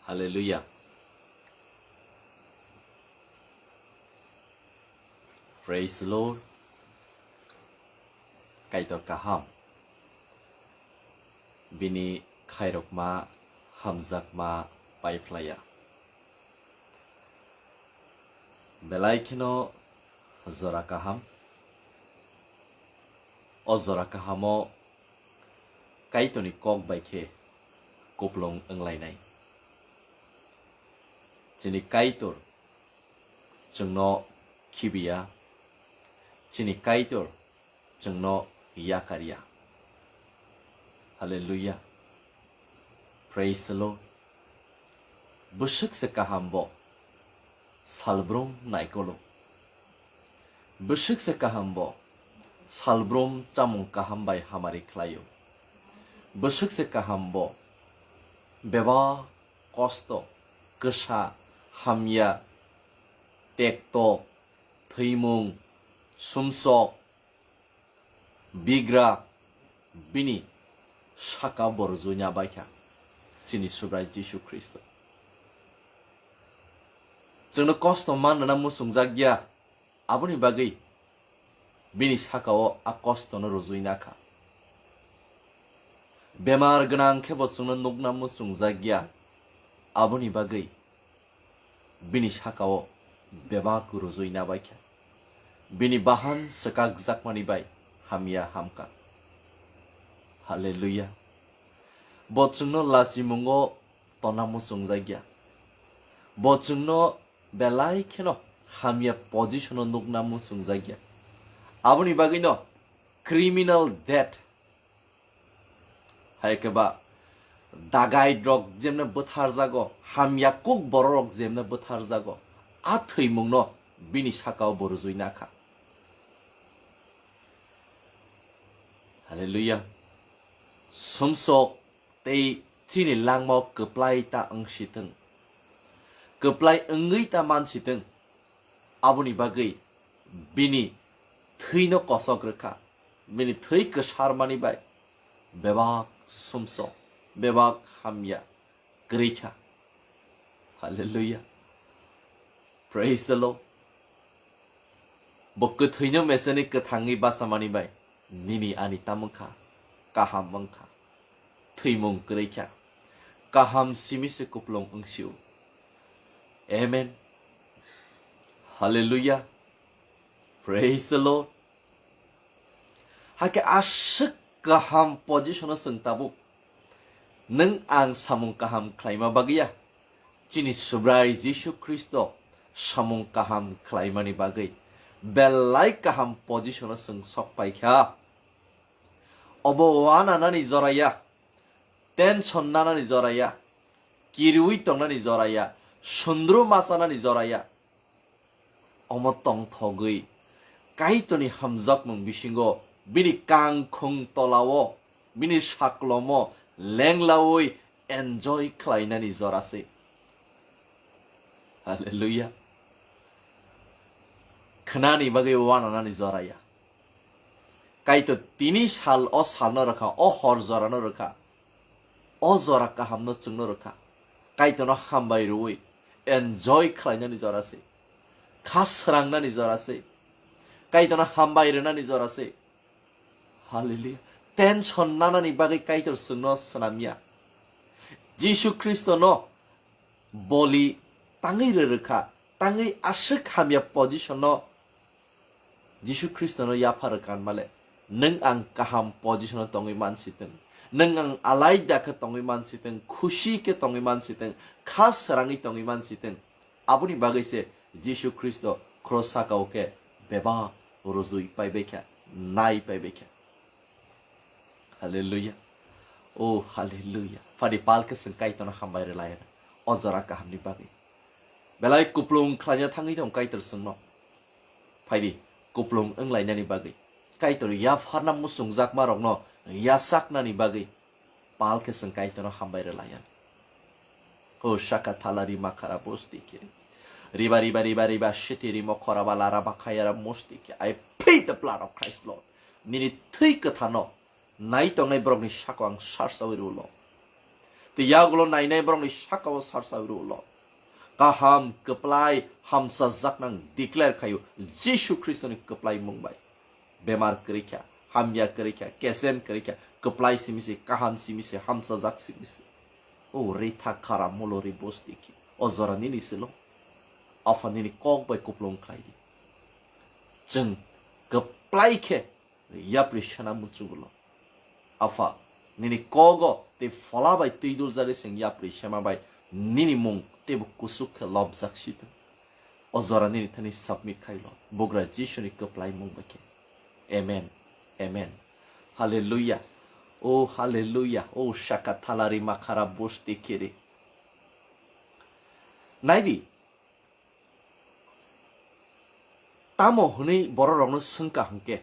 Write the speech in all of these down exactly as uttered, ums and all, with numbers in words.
Hallelujah. Praise the Lord. Kaitor kaham. Bini khairokma hamjakma paiphlaiya. Belai kheno jora kaham. O jora kahamo Kaitorni kok bai khe kuplung wnglainai. Chini Kaitor chwngno khibiya, chini Kaitor chwngno yakarya. Hallelujah. Praise the Lord. Bwswk se kaham bo, salbrum naikolo. Bwswk se kaham bo, salbrum chamung kaham bai hamari khlaio. Bwswk se kaham bo, bebak kosto, kwsa, hamya, tekto, thwimung, sumsok, bigra, bini saka bo rwjui nabaikha chini Subrai Jisu Khristo. Chwngno kosto man rwna muchungjak ya, aboni bagwi bini sakao a kostono rwjui nakha. Bemar gwnang khe bo chwngno nukna muchungjak ya, aboni bagwi bini sakao bebak rwjui nabaikha. Bini bahan swkakjakmani bai hamya hamkha. Hallelujah. Bo chwngno lachimungo tonna muchungjak ya. Bo chwngno belai kheno hamya position-o nukna muchungjak ya. Aboni bagwino criminal death, hai khe ba dagai rok jemne bwtharjago, hamya kuk borok rok jemne bwtharjago, a thwimungno bini sakao bo rwjui nakha. Hallelujah. Sumsok tei chini langmao kwplai ta wngsitwng, kwplai wngwi ta mansitwng, aboni bagwi bini thwino kosok rwkha, bini thwi kwsarmani bai bebak sumsok, bebak hamya kwrwi kha. Hallelujah. Praise the Lord. Bo kwthwino meseni kwthangwi bachamani bai nini ani tamwkha, kaham wngkha, thwimung kwrwi kha, kaham simi se kuplung wngsio. Amen. Hallelujah. Praise the Lord. Hakhe aswk kaham position-o chwng tabuk nwng ang samung kaham khlaima bagwi ya, chini Subrai Jisu Khristo samung kaham khlaimani bagwi belai kaham position-o chwng sok paikha. Obo uananani jora ya, tension nanani jora ya, kiriui tongnani jora ya, sundru machanani jora ya. Omo tongthogwi Kaitorni hamjakmung bisingo bini kangkhung tolao, bini saklomo lenglaui enjoy khlainani jora se. Hallelujah. Khnani bagwi uananani jora ya. Kaitor tini sal o salno rwkha, o hor jorano rwkha, o jora kahamno chwngno rwkha. Kaitorno hambai rwui enjoy khlainani jora se, kha srangnani jora se, Kaitorno hambai rwnani jora se. Hallelujah. Tension nanani bagwi Kaitor chwngno swnamya. Jisu Khristono boli tangwi rwrwkha, tangwi aswk hamya position-o Jisu Khristono yapha rwkha hwnmale, nwng ang kaham position-o tongwi mansitwng, nwng ang alaida khe tongwi mansitwng, khusi khe tongwi mansitwng, kha srangwi tongwi mansitwng. Aboni bagwi se Jisu Khristo khros sakao khe bebak rwjui paibaikha, nai paibaikha. Hallelujah. Oh, hallelujah. Phadi pal khe chwng Kaitorno hambai rwlai rw. O jora kahamni bagwi. Belai kuplung khlaina thangwi tong Kaitor chwngno. Phaidi kuplung wnglainani bagwi. Kaitor yapharna muchungjakmarokno yachaknani bagwi. Pal khe chwng Kaitorno hambai rwlaiya. O saka thala rima khara bosti khe. Riba, riba, riba, riba, shiti rimo khoraba lara bakhayara mosti khe. I plead the blood of Christ, Lord. Nini thwi kwthano nai tongnai borokni sako ang sarsawi rw lo. Tei yagulo nainai borokni sakao sarsa rw lo. Kaham, kwplai, hamsajak nang declare khaio Jisu Khristoni kwplai mung bai. Bemar kwrwi kha, hamya kwrwi kha, kesen kwrwi kha, kwplai simi se, kaham simi se, hamsajak simi se. O rithak khara mulo ri bosti ki. O jora nini silo. Apha nini kok bai kuplung khlai di. Chwng kwplai khe yapri sana muchungulo. Apha, nini kogo tei phola bai twi duljagwi chwng yapri sema bai nini mung teibo kusuk khe lobjak sitwng. O jora nini thani submit khailo, bugra Jisuni kwplai mung bai khe. Amen. Amen. Hallelujah. O hallelujah. O shaka thalari makhara bosti kiri. Naidi, tamo hwnwi bororokno swngkha hwnkhe,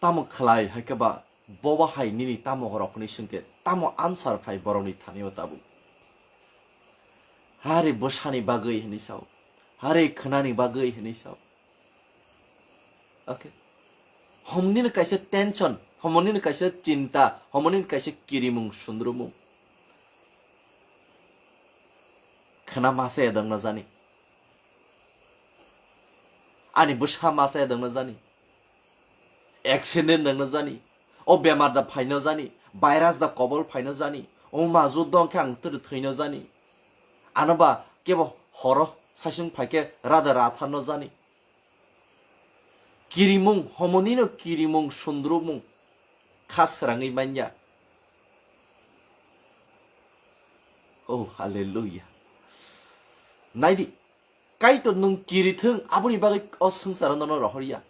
tamo khlai hai khe ba bobo hai nini tamo rok hwnwi swngkhe, tamo answer phai borokni thani-o tabuk? Hari bwsani bagwi hwnwi sao, hari khwnani bagwi hwnwi sao. Okay. Homnino kaisa tension, homnino kaisa chinta, homnino kaisa kirimung sundrumung. Khwna masa edongno jani. Ani bwsa masa edongno jani. Accident dongno jani. O bemar da phaino jani. Virus da kobol phaino jani. O mazu dongkhe ang tiri thwino jani. Ano ba kebo horo saisung phaikhe rada ratharno jani. Kirimung, homonino kirimung, sundrumung kha srangwi manya. Oh, hallelujah. Naidi, Kaitor nwng kiri thung, aboni bagwi o swngcharo nono rohor ya.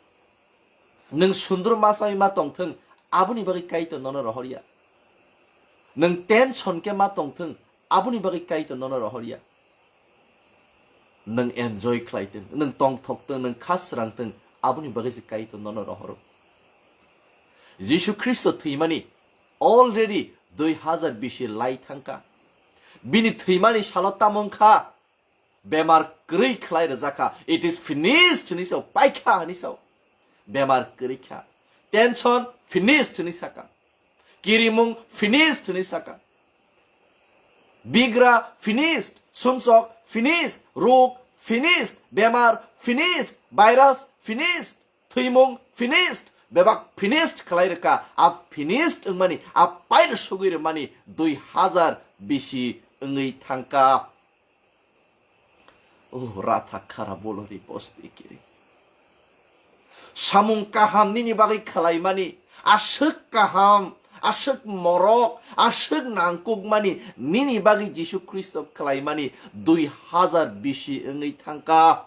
Nwng sundrum ma sawi ma tong thung, aboni bagwi Kaitor nono rohor ya. Nwng tension khe ma tong thung, aboni bagwi Kaitor nono rohor ya. Nwng enjoy khlai thung, nwng tongthok thung, nwng kha srang thung, aboni bagwi se Kaitor nono rohoro. Jisu Khristo thwimani already dui hazar bisi lai thangkha. Bini thwimani salo tamo wngkha? Bemar kwrwi khlai rwjakha. It is finished hwnwi sao, paikha hwnwi sao. Bemar kwrwi kha. Tension finished hwnwi saka. Kirimung finished hwnwi saka. Bigra finished, sumsok finished, ruk finished, bemar finished, virus finished, thwimung finished, bebak finished khlai rwkha. A finished wngmani, a paino sugwi rwmani dui hazar bisi wngwi thangkha. Oh, ratha khara bolori bosti kiri. Samung kaham nini bagwi khalaimani, aswk kaham, aswk morok, aswk nangkukmani nini bagwi Jisu Khristo khalaimani dui hazar bisi wngwi thangkha.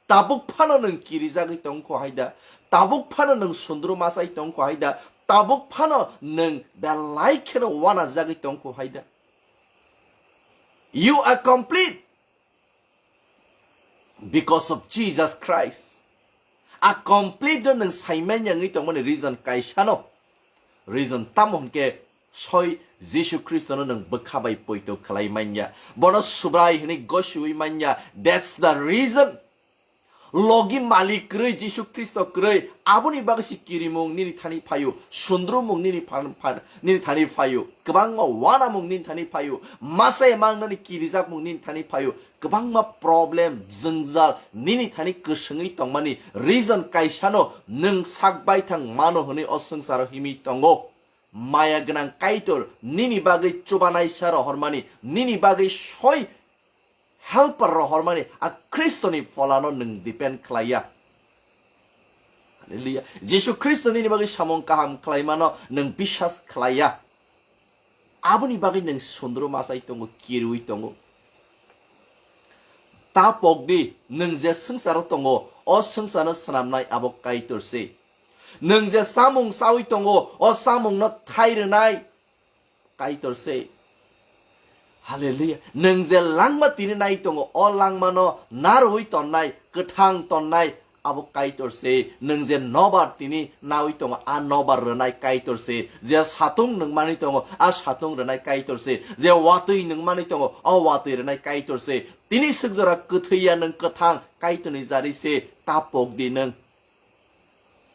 Tabuk phano nwng kirijagwi tongkho haida, tabuk phano nwng sundru masai tongkho haida, tabuk phano nwng belai kheno wanajagwi tongkho haida. You are complete because of Jesus Christ. A complete no nwng saimanya wngwi tongmani reason kaisano. Reason tamo hwnkhe soi Jisu Khristono nwng bwkha bai poito khlai manya. Bono Subrai hwnwi gosiwi manya. That's the reason. Logi malik kwrwi Jisu Khristo kwrwi aboni bagwi se kirimung nini thani phaio, sundrumung nini phan-, phan-, nini thani phaio, kwbangma wanamung nini thani phaio, masa emangnani kirijakmung nini thani phaio, kwbangma problem, jwngjal nini thani kwswngwi tongmani reason kaisano nwng sak baithang mano hwnwi o swngcharo himwi tongo. Maya gwnang Kaitor nini bagwi chubanaisa rohormani, nini bagwi soi helper rohormani a Khristoni pholano nwng depend khlaiya. Hallelujah. Jisu Khristo nini bagwi samung kaham khlaimano nwng biswas khlaiya. Aboni bagwi nwng sundru masai tongo, kirwi tongo. Ta pokdi, nwng je swngcharo tongo, o swngcharno swnamnai abo Kaitor se. Nwng je chamung chawi tongo, o chamungno thai rwnai Kaitor se. Hallelujah. Nwng je langma tini nai tongo, o langmano narwui tonnai, kwthang tonnai, abo Kaitor se. Nwng je nobar tini nawi tongo, a nobar rwnai Kaitor se. Je satung nwng mani tongo, a satung rwnai Kaitor se. Je watwi nwng mani tongo, o watwi rwnai Kaitor se. Tini swkjora kwthwi ya nwng kwthang, Kaitorni jari se, ta pokdi nwng.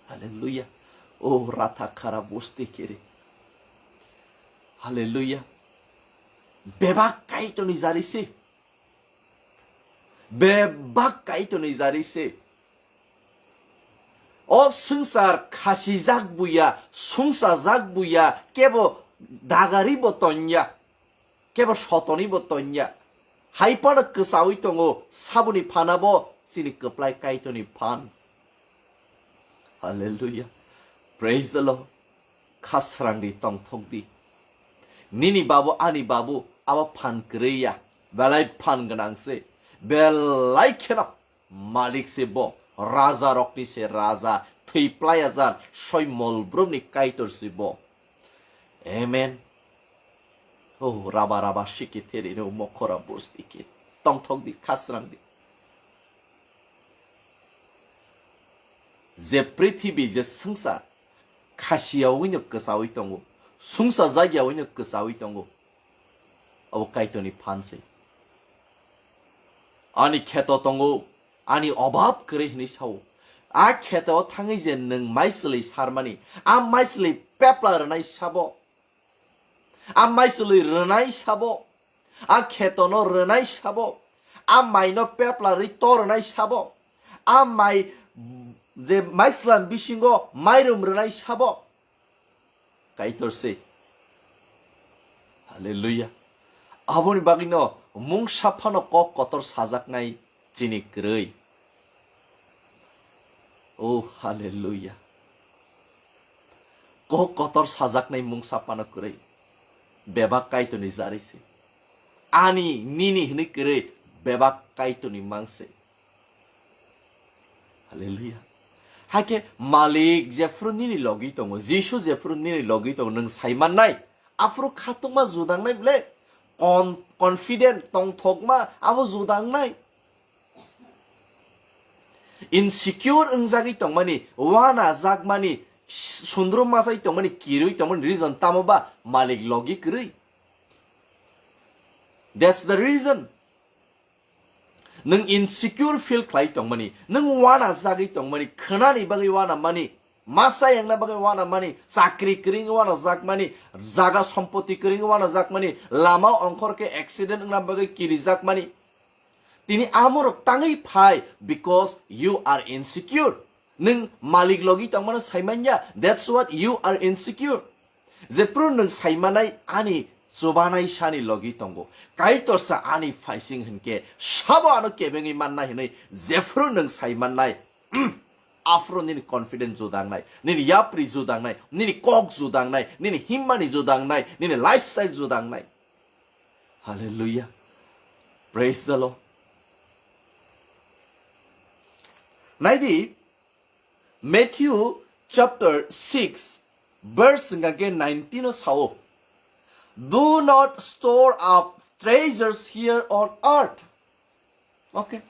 Hallelujah. O ratha khara bosti kiri. Hallelujah. Bebak Kaitorni jari se. Bebak Kaitorni jari se. O swngchar khasijak buya, sungsajak buya, kebo dagari bo tonya, kebo sotoni bo tonya. Hai phano kwchaui tongo, saboni phana bo chini kwplai Kaitorni phan. Hallelujah. Praise the Lord. Khasrang di, tongthok di. Nini babu, ani babu, abo phan kwrwi ya. Belai phan gwnang se. Belai kheno malik se bo. Raja rokni se raja. Thwi plai ajar. Soi mol brumni Kaitor se bo. Amen. Oh, raba raba shiki theri no mokora bosti ke. Tongthok di, khasrang di. Je prithibi, je swngchar, khasiyaui no kwchaui tongo, sungsajak yaui no kwchaui tongo, abo Kaitorni phan se. Ani kheto tongo, ani obab kwrwi hwnwi sao. A kheto thangwi je nwng maichwlwi sarmani, a maichwlwi pepla rwnai sabo. A maichwlwi rwnai sabo, a khetono rwnai sabo, a maino peplarwi to rwnai sabo, a mai je maislam bisingo mairum rwnai sabo. Kaitor se. Hallelujah. Aboni bagwino mungsa phano kok kotor sajaknai chini kwrwi. Oh, hallelujah. Kok kotor sajaknai mungsa phano kwrwi. Bebak Kaitorni jari se. Ani, nini hwnwi kwrwi, bebak Kaitorni mang se. Hallelujah. Hakhe Malik jephru nini logi tongo, Jisu jephru nini logi tongo, nwng sai mannai. Aphuru khatungma judangnai ble, con-, confident tongthokma abo judangnai. Insecure wngjagwi tongmani, wana jakmani, sundrum masai tongmani, kirwi tongmani reason tamo ba Malik logi kwrwi. That's the reason. Nwng insecure feel khlai tongmani, nwng wana jagwi tongmani, khwnani bagwi wana mani, masa yangna bagwi wana mani, chakri kwrwngwi wana jakmani, jaga sompoti kwrwngwi wana jakmani, lama ongkhor khe accident wngna bagwi kirijakmani. Tini amorok tangwi phai because you are insecure. Nwng malik logi tongmano saimanya, that's what you are insecure. Jephru nwng saimanai ani chubanai sani logi tongo. Kaitorsa ani phaising hinkhe sabo ano kebengwi mannai hinwi jephru nwng saimannai, aphuru nini confidence judangnai, nini yapri judangnai, nini kok judangnai, nini himmani judangnai, nini lifestyle judangnai. Hallelujah. Praise the Lord. Naidi, Matthew chapter six, verse hwnkha khe nineteen o sao, "Do not store up treasures here on earth." Okay.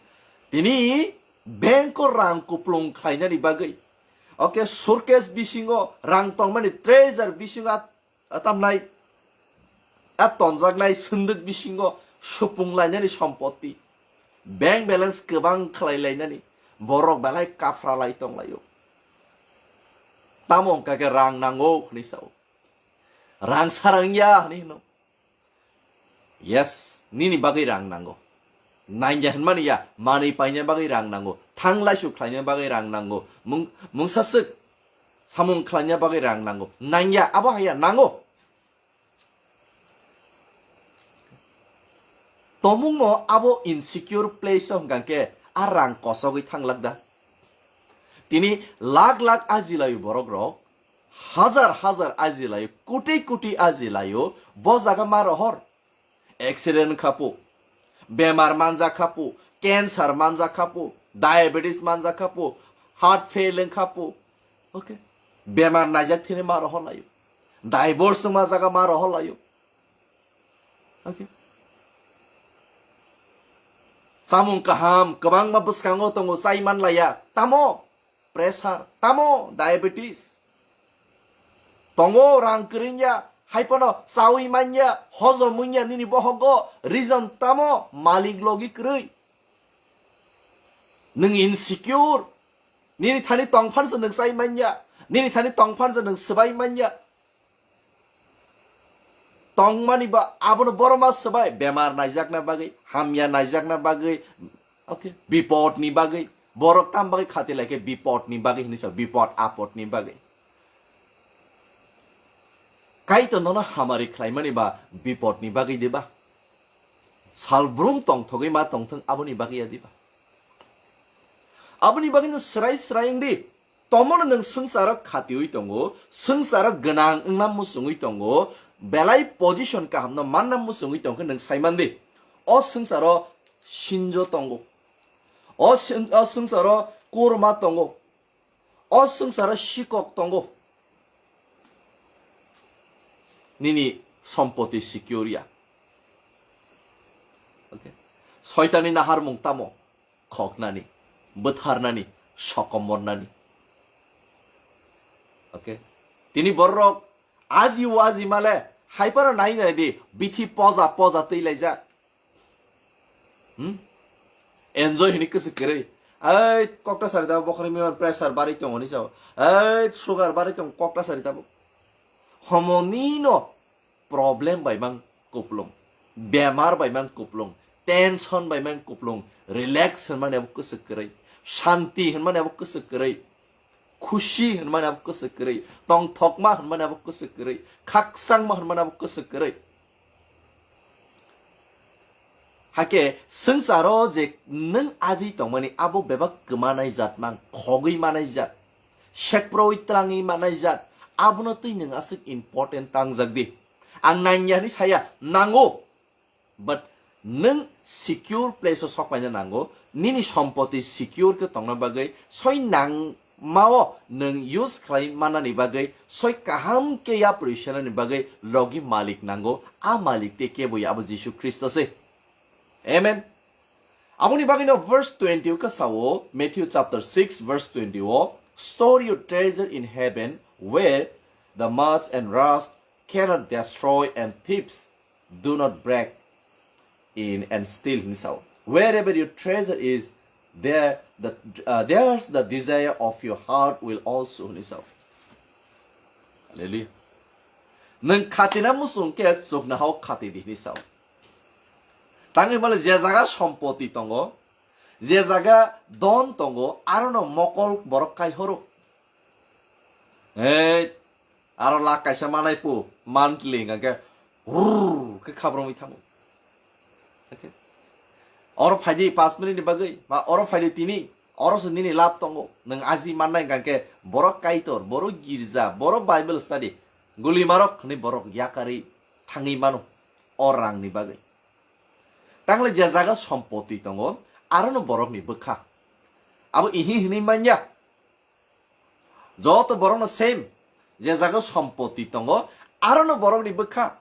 Tini bank o rang kuplung khlainani bagwi. Okay, suitcase bisingo rang tongmani, treasure bisingo a-, atamnai, a tonjaknai sunduk bisingo supung lainani sompoti. Bank balance kwbang khlai lainani. Borok belai kaphra lai tong laio. Tamo wngkha khe rang nango hwnwi sao. Rang sara wngya hwnwi hwno. Yes, nini bagwi rang nango. Nangya hwnmani ya, manwi paina bagwi rang nango. Thang laisu khlaina bagwi rang nango. Mung-, mungsa swk samung khlaina bagwi rang nango. Nangya, abo haya nango. Tomungno abo insecure place o hwnkha khe a rang kosogwi thanglak da. Tini lakh lakh ajilaio borok rok, hajar hajar ajilaio, koti koti ajilaio, bo jaga ma rohor. Accident wngkha pu, bemar manjak kha pu, cancer manjak kha pu, diabetes manjak kha pu, heart fail wngkha pu. Okay. Bemar naijak thini ma rohor laio. Divorce wngma jaga ma rohor laio. Okay. Samung kaham kwbangma bwskango tongo, chai man laya. Tamo? Pressure, tamo diabetes. Tongo rang kwrwngya, hai phano chaui manya, hojom wngya nini bohogo, reason tamo malik logi kwrwi. Nwng insecure, nini thani tongphan se nwng chai manya, nini thani tongphan se nwng swbai manya. tongmani ba abono borok ma swbai bemar naijakna bagwi, hamya naijakna bagwi, okay, bipodni bagwi, borok tam bagwi khati lai khe bipodni bagwi hinwi sa, bipod apodni bagwi. Kaitor nono hamari khlaimani ba bipodni bagwi diba? Salbrum tongthogwi ma tongthwng aboni bagwi ya diba? Aboni bagwino swrai swrai wng di. Tomono nwng swngcharo khatiwi tongo, swngcharo gwnang wngna muchungwi tongo, belai position kahamno manna muchungwi tongkhe nwng saiman di. O swngcharo sinjo tongo. O swn-, o swngcharo kurma tongo. O swngcharo sikok tongo. Nini sompoti secure ya. Okay. Soitani naharmung tamo? Khoknani, bwtharnani, sokomornani. Okay. Tini borok aji o aji male haiparo nai nai di bithi poja poja twi laijak. Hmm? Enjoy hini kwswk kwrwi. Ai kokta sari da bokhorni miman pressure bari tongo ni sao. Ai sugar bari tongo kokta sari da bo. Homoni no problem bai mang kuplung, bemar bai mang kuplung, tension bai mang kuplung, relax hinmani abo kwswk kwrwi, shanti hinmani abo kwswk kwrwi, khushi hinmani abo kwswk kwrwi, tongthokma hinmani abo kwswk kwrwi, khakchangma hinmani abo kwswk kwrwi. Hakhe swngcharo je nwng aji tongmani abo bebak kwmanai jat mang, khogwi manai jat, sekproi twlangwi manai jat, abono twi nwng aswk important tangjak di. Ang nangya hinwi saya, nango. But nwng secure place o sokpaina nango, nini sompoti secure khe tongna bagwi soi nangmao nwng use khlai mannani bagwi, soi kaham khe yapri senani bagwi logi malik nango, a malik tei kebo ya abo Jisu Khristo se. Amen. Aboni bagwino verse twenty o khe sao, Matthew chapter six verse twenty o, "Store your treasure in heaven, where the moth and rust cannot destroy and thieves do not break in and steal," hinwi sao. "Wherever your treasure is, there the, uh, there's the desire of your heart will also," hinwi sao. Hallelujah. Nwng khatina muchung khe chukna hao khati di hinwi sao. Tangwi male je jaga sompoti tongo, je jaga don tongo, arono mokol borok kai horo. Ei, aro lakh kaisa manai pu, monthly hingkha khe, rrrr khe khabrongwi thango. Okay. Oro phaidi paanch minute ni bagwi, ba oro phaidi tini, oro se nini lab tongo, nwng aji mannai hingkha khe, borok Kaitor, borok girja, borok Bible study, gulimarok hwnwi borok yakarwi thangwi mano, o rangni bagwi. Tangle je jaga sompoti tongo, arono borokni bwkha. Abo ihi hinwi manya. Joto borokno same, je jaga sompoti tongo, arono borokni bwkha.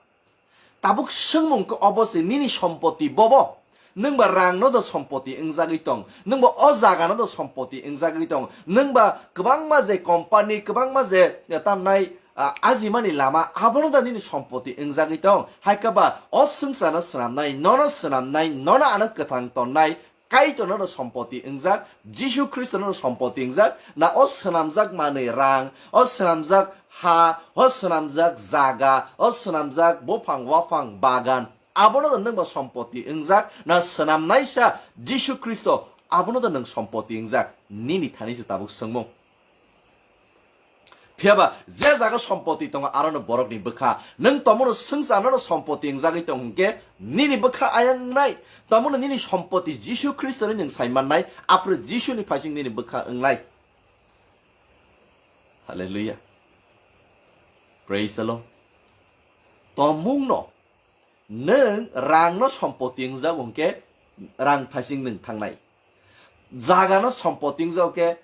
Tabuk swngmung khe obo se nini sompoti bobo. Nwng ba rangno do sompoti wngjagwi tong, nwng ba o jagano do sompoti wngjagwi tong, nwng ba kwbangma je company, kwbangma je tamnai, ah, ajimani lama, abono da nini sompoti wngjagwi tong. Hai khe ba o swngcharno swnamnai, nono swnamnai, nono ano kwthang tonnai, Kaitorno no sompoti wngjak, Jisu Khristono no sompoti wngjak, na o swnamjak manwi rang, o swnamjak ha, o swnamjak jaga, o swnamjak buphang waphang bagan, abono no nwng ba sompoti wngjak, na swnamnaisa Jisu Khristo, abono no nwng sompoti wngjak, nini thani se tabuk swngmung. Phiya ba je jaga sompoti tongo, arono borokni bwkha. Nwng tomono swngcharno sompoti wngjagwi tong hwnkhe, nini bwkha ayang wngnai. Tomono nini sompoti Jisu Khristoni nwng sai mannai, aphuru Jisuni phaising nini bwkha wngnai. Hallelujah. Praise the Lord. Tomungno nwng rangno sompoti wngjago hwnkhe, rang phaising nwng thangnai. Jagano sompoti wngjago khe,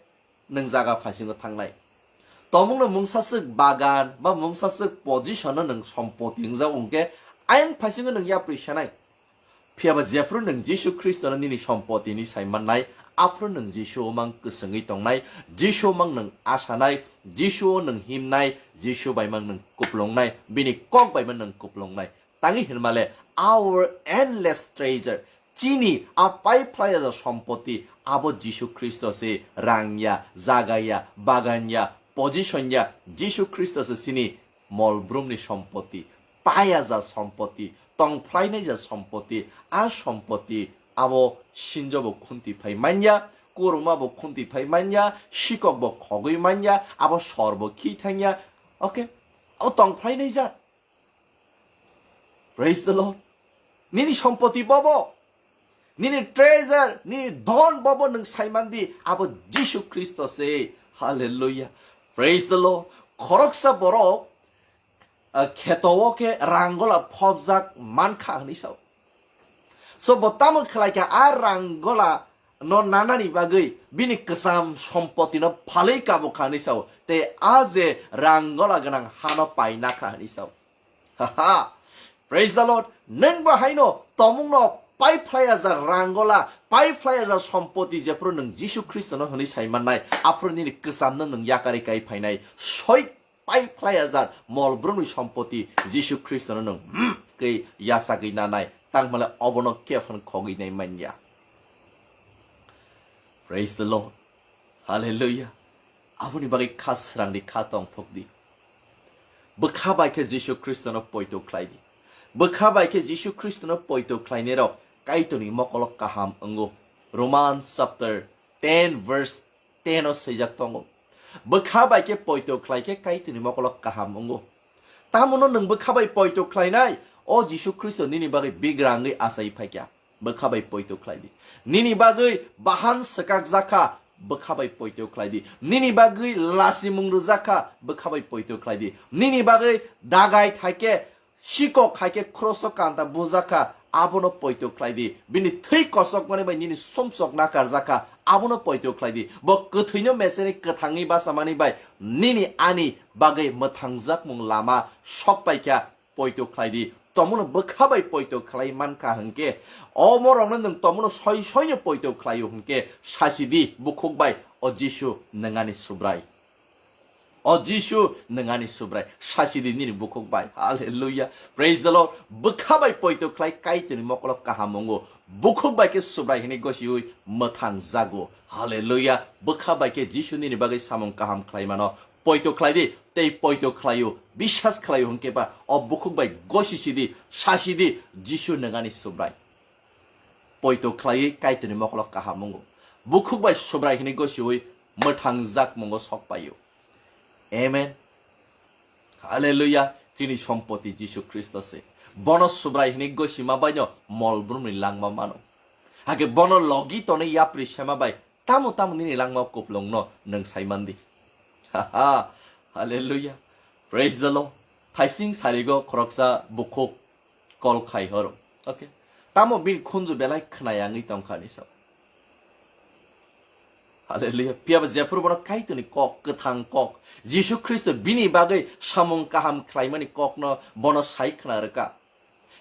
nwng jaga phaisingo thangnai. Tomungno mungsaswk bagan ba mungsaswk position-o nwng sompoti wngjak wngkhe, ayang phaisingo nwng yapri sanai. Phiya ba jephru nwng Jisu Khristono nini sompoti hinwi sai mannai, aphru nwng Jisu-o mang kwswngwi tongnai, Jisu-o mang nwng asanai, Jisu-o nwng himnai, Jisu bai mang nwng kuplungnai, bini kok bai mang nwng kuplungnai. Tangwi hinmale, our endless treasure, chini a pai phlai ya sompoti, abo Jisu Khristo se, rang ya, jaga ya, bagan ya, position ya, Jisu Khristo se chini mol brumni sompoti. paya ja sompoti, tongphlainai ja sompoti, a sompoti abo sinjo bo khunti phai manya, kuruma bo khunti phai manya, sikok bo khogwi manya, abo sor bo khi thangya. Okay? Abo tongphlainai ja. Praise the Lord. Nini sompoti bobo, nini treasure, nini dhon bobo nwng saimandi, abo Jisu Khristo se. Hallelujah. Praise the Lord. Khoroksa borok, ah, kheto o khe ranggola phobjak mankha hwnwi sao. So bo tamo khlaikha, a ranggola no nanani bagwi bini kwcham sompoti no phalwi kabo kha hwnwi sao, tei a je ranggola gwnang hano paina kha hwnwi sao. Haha. Praise the Lord. Nwng bo haino tomungno pai phlai aja ranggola, pai phlai aja sompoti jephru nwng Jisu Khristono hwnwi sai mannai, aphru nini kwchamno nwng yakarwi kai phainai. Soi pai phlai aja mol brumni sompoti Jisu Khristono nwng, hmm, kei yachagwi nanai, tangmale obono kefan khogwi nai manya. Praise the Lord. Hallelujah. Aboni bagwi kha srangdi, kha tongthokdi. Bwkha bai khe Jisu Khristono poito khlaidi. Bwkha bai khe Jisu Khristono poito khlainairok Kaitorni mokolok kaham wngo. Romans chapter ten verse ten o swijak tongo. Bwkha bai khe poito khlai khe Kaitorni mokolok kaham wngo. Tamono nwng bwkha bai poito khlainai, o Jisu Khristo nini bagwi bigrangwi achai phaikha. Bwkha bai poito khlai di. Nini bagwi bahan swkak jakha, bwkha bai poito khlai di. Nini bagwi lasimung rwjakha, bwkha bai poito khlai di. Nini bagwi dagai thaikhe, sikok khaikhe, khroso kanta bujakha, abono poito khlai di. Bini thwi kosokmani bai nini sumsok nakarjakha, abono poito khlai di. Bo kwthwino meseni kwthangwi bachamani bai nini ani bagwi mwthangjakmung lama sok paikha, poito khlai di. Tomono bwkha bai poito khlai mankha hwnkhe, omorokno nwng tomono soi soino poito khlaio hwnkhe, sasi di bukhuk bai, "O Jisu, nwng ani Subrai. O Jisu, nwng ani Subrai." Sasi di nini bukhuk bai. Hallelujah. Praise the Lord. Bwkha bai poito khlai Kaitorni mokolok kaham wngo. Bukhuk bai khe Subrai hwnwi gosiwi mwthang jago. Hallelujah. Bwkha bai khe Jisu nini bagwi samung kaham khlai mano. Poito khlai di, tei poito khlaio, biswas khlaio hwnkhe ba o bukhuk bai gosi sidi, sa sidi, "Jisu nwng ani Subrai." Poito khlaiwi Kaitorni mokolok kaham wngo. Bukhuk bai Subrai hwnwi gosiwi mwthang jak mungo sok paio. Amen. Hallelujah. Chini sompoti Jisu Khristo se. Bono Subrai hwnwi gosima baino mol brumni langma mano. Hakhe bono logi tonwi yapri sema bai tamo tamo nini langma kuplungno nwng sai mandi. Haha. Hallelujah. Praise the Lord. Thaising sarigo khoroksa bukhuk kol khai horo. Okay. Tamo bini khunju belai khna yangwi tongkha ni sao. Hallelujah. Phiya ba jephuru bono Kaitorni kok, kwthang kok, Jisu Khristo bini bagwi samung kaham khlaimani kokno bono sai khna rwkha.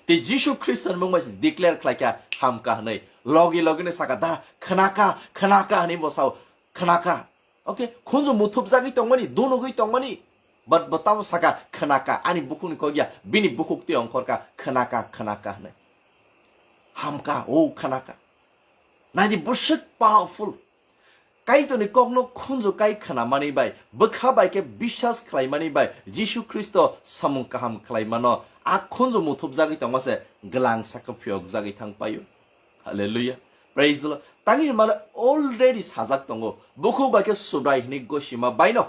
Tei Jisu Khristo ni mung bai se declare khlai kha hamkha hwnwi. Logi logi no saka, "Da, khna kha, khna kha," hwnwi bo sao, "Khna kha." Okay, khunju muthupjagwi tongmani, dunugwi tongmani. But bo tamo saka, "Khna kha, ani bukhuk ni kok ya, bini bukhuk twi ongkhor kha, khna kha, khna kha," hwnwi. Hamkha, o khna kha. Naidi bwswk powerful. Kaitorni kokno khunju kai khnamani bai, bwkha bai khe biswas khlaimani bai, Jisu Khristo samung kaham khlaimano a khunju muthupjagwi tongma se gwlang saka phiyokjagwi thang paio. Hallelujah. Praise the Lord. Tangwi hwnmale already sajak tongo. Bukhuk bai khe Subrai hwnwi gosima baino.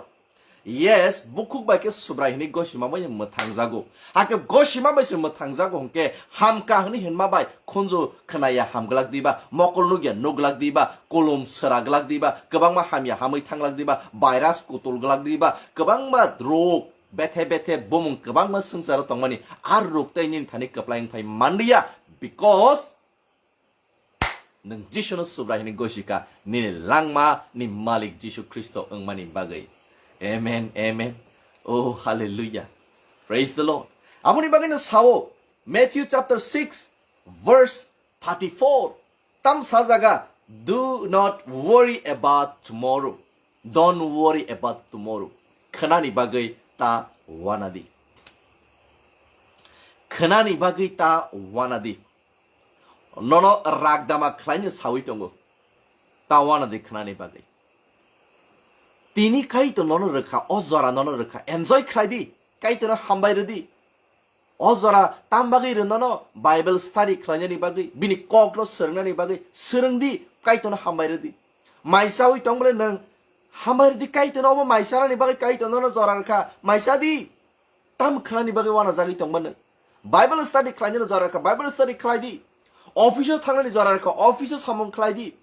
Yes, bukhuk bai khe Subrai hwnwi gosima bai mwthangjago. Hakhe gosima bai se mwthangjago hwnkhe hamkha hwnwi hwnma bai khunju khnaya hamglak diba, mokol nukya nuglak diba, kulum swraglak diba, kwbangma hamya hamwi thanglak diba, virus kutulglak diba, kwbangma rog, bethe bethe bumung kwbangma swngcharo tongmani, a rog tei nini thani kwplai wngphai manliya, because nwng Jisuno Subrai hwnwi gosika, nini langma ni Malik Jisu Khristo wngmani bagwi. Amen, amen. Oh, hallelujah. Praise the Lord. Aboni bagwi no sao, Matthew chapter six, verse thirty-four. Tam sajaga, "Do not worry about tomorrow." Don't worry about tomorrow. Khnani bagwi ta wanadi. Khnani bagwi ta wanadi. Nono ragdama khlaino sawi tongo. Ta wanadi khnani bagwi. Tini Kaitor nono rwkha, o jora nono rwkha. Enjoy khlaidi. Kaitorno hambai rwdi. O jora tam bagwi rwnono Bible study khlainani bagwi, bini kokno swrwngnani bagwi swrwng di, Kaitorno hambai rw di. Mai chaui tong bole nwng hambai rw di, Kaitorno obo mai chanani bagwi Kaitorno no jora rwkha, mai cha di. Tam khnani bagwi uanajagwi tongma nwng? Bible study khlainani jora rwkha, Bible study khlai di. Office o thangnani jora rwkha, office o samung khlai di.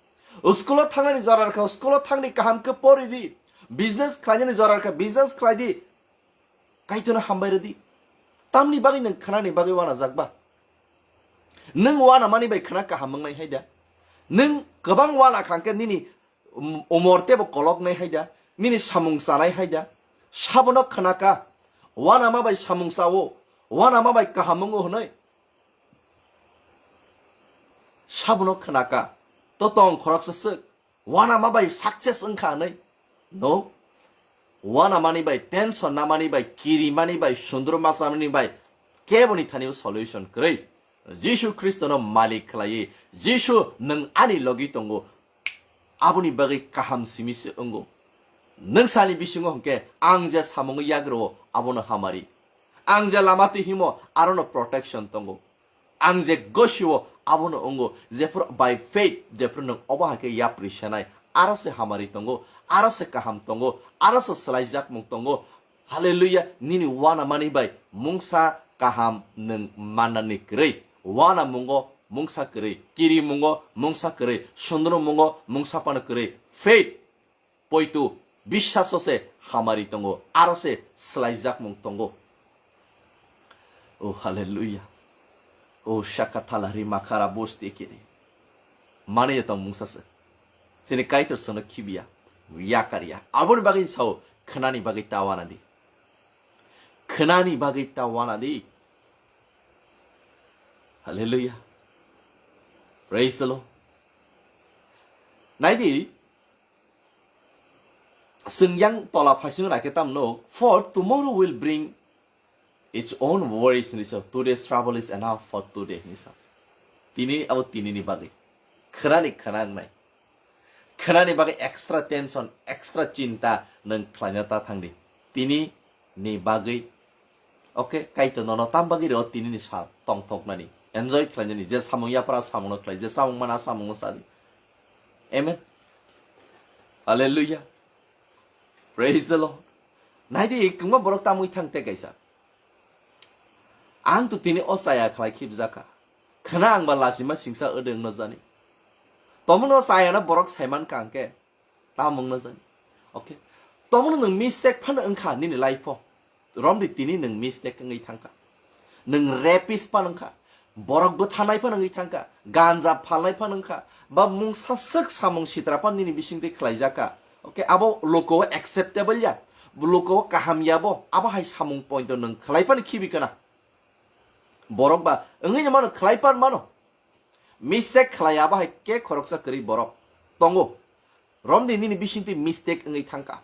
School o thangnani jora rwkha, school o thang di, kaham khe pori di. Business khlainani jora rwkha, business khlai di. Kaitorno hambai rw di. Tamni bagwi nwng khnani bagwi uanajak ba? Nwng uanamani bai khna kaham wngnai hai da? Nwng kwbang uana kha hwnkhe nini um, umor tebo koloknai hai da? Nini samung chanai hai da? Sabono khna ka, uanama bai samung chao, uanama bai kaham wngo hwnwi. Sabono khna ka, to tong khoroksa swk, uanama bai success wngkha hwnwi. No. Uanamani bai, tension namani bai, kirimani bai, sundru machamani bai keboni thani o solution kwrwi. Jisu Khristono malik khlaiwi, Jisu, nwng ani logi tongo, aboni bagwi kaham simi se wngo. Nwng sani bisingo hwnkhe, ang je samungo yagrao, abono hamari. Ang je lama twi himo, arono protection tongo. Ang je gosio, abono wngo. Jephru by faith, jephru nwng obo hai khe yapri senai, aro se hamari tongo, aro se kaham tongo, aro se swlaijakmung tongo. Hallelujah, nini uanamani bai mungsa kaham nwng mannani kwrwi. Uanamungo mungsa kwrwi, kirimungo mungsa kwrwi, sundrumungo mungsa phano kwrwi. Faith, poito, biswaso se hamari tongo, aro se swlaijakmung tongo. O hallelujah. O shakathala rimakara bosti kiri. Mani ya tong mungsa se. Chini Kaitor sono khibiya, yakar ya. Aboni bagwi sao, khnani bagwi ta uana di. Khnani bagwi ta uana di. Hallelujah. Praise the Lord. Nai di, chwng yang tola phaising rai khe tam nuk, "For tomorrow will bring its own worries," hinwi sa, "Today's trouble is enough for today," hinwi sa. Tini abo tini ni bagwi. Khnani khna wngnai. Khnani bagwi extra tension, extra chinta nwng khlaina ta thang di. Tini ni bagwi. Okay, Kaitor nono tam bagwi rw tini ni sal tongthoknani. Enjoy khlainani. Je samung yapra samungno khlai, je samung mana samungno sa di. Amen. Hallelujah. Praise the Lord. Nai di, kwbangma borok tamwi thang te kaisa. Ang to tini o chaya khlai khibjak kha. Khna ang ba lachima singsa wdwng no jani. Tomono chaya no borok saiman ka hwnkhe. Tamung no jani. Okay. Tomono nwng mistake phano wngkha nini life o. Romdi tini nwng mistake wngwi thangkha. Nwng rapist phano wngkha. Borok bwthanai phano wngwi thangkha. Ganja phalnai phano wngkha. Ba mungsa swk samung sitra phano nini bisingtwi khlaijakha. Okay, abo loko o acceptable ya. Loko o kaham ya bo. Abo hai samung point o nwng khlai phano khibi khna. Borok ba wngwi no mano, khlai pan mano. Mistake khlai abo hai khe khoroksa kwrwi borok tongo. Romdi nini bisingtwi mistake wngwi thangkha.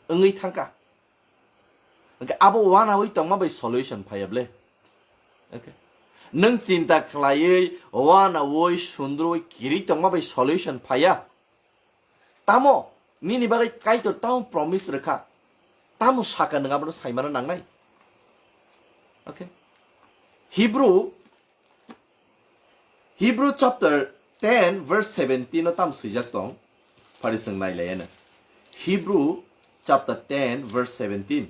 Wngwi thangkha. Hwnkhe abo uanaui tongma bai solution phaiya ble. Okay. Nwng chinta khlaiwi, uanaui, sundrui, kiri tongma bai solution phaiya. Tamo nini bagwi Kaitor tamo promise rwkha? Tamo saka nwng abono saimano nangnai? Okay. Hebrew, Hebrew chapter ten verse seventeen o tam swijak tong. Phari chwng nailaiya no. Hebrew chapter ten verse seventeen.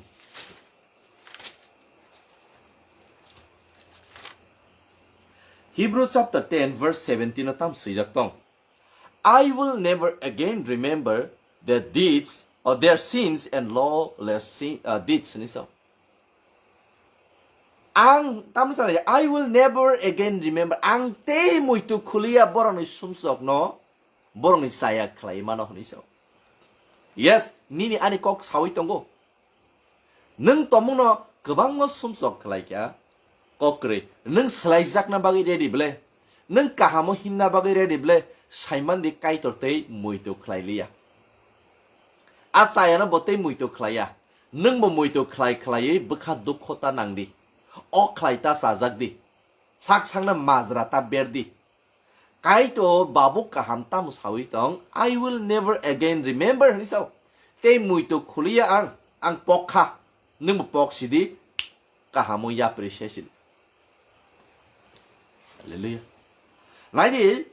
Hebrew chapter ten verse seventeen o tam swijak tong. "I will never again remember their deeds or their sins and lawless sin, uh, deeds," hinwi sa. Ang, tamo sana, "I will never again remember." Ang tei muitu khuliya borokni sumsokno, borokni chaya khlai mano hinwi sa. Yes, nini ani kok sawi tongo. Nwng tongmungno kwbangma sumsok khlai kha, kok kwrwi. Nwng swlaijakna bagwi ready ble? Nwng kahamo himna bagwi ready ble? Saimandi Kaitor tei muitu khlai liya. A chayano bo tei muitu khlaiya. Nwngbo muitu khlai khlaiwi bwkha dukho ta nang di. O khlai ta chajak di. Sak sakno majra ta ber di. Kaitor babu kaham tamo sawi tong, "I will never again remember," hinwi sao. Tei muitu khuliya ang, ang pok kha, nwngbo pok sidi. kahamo yapri sesidi. Hallelujah. Naidi,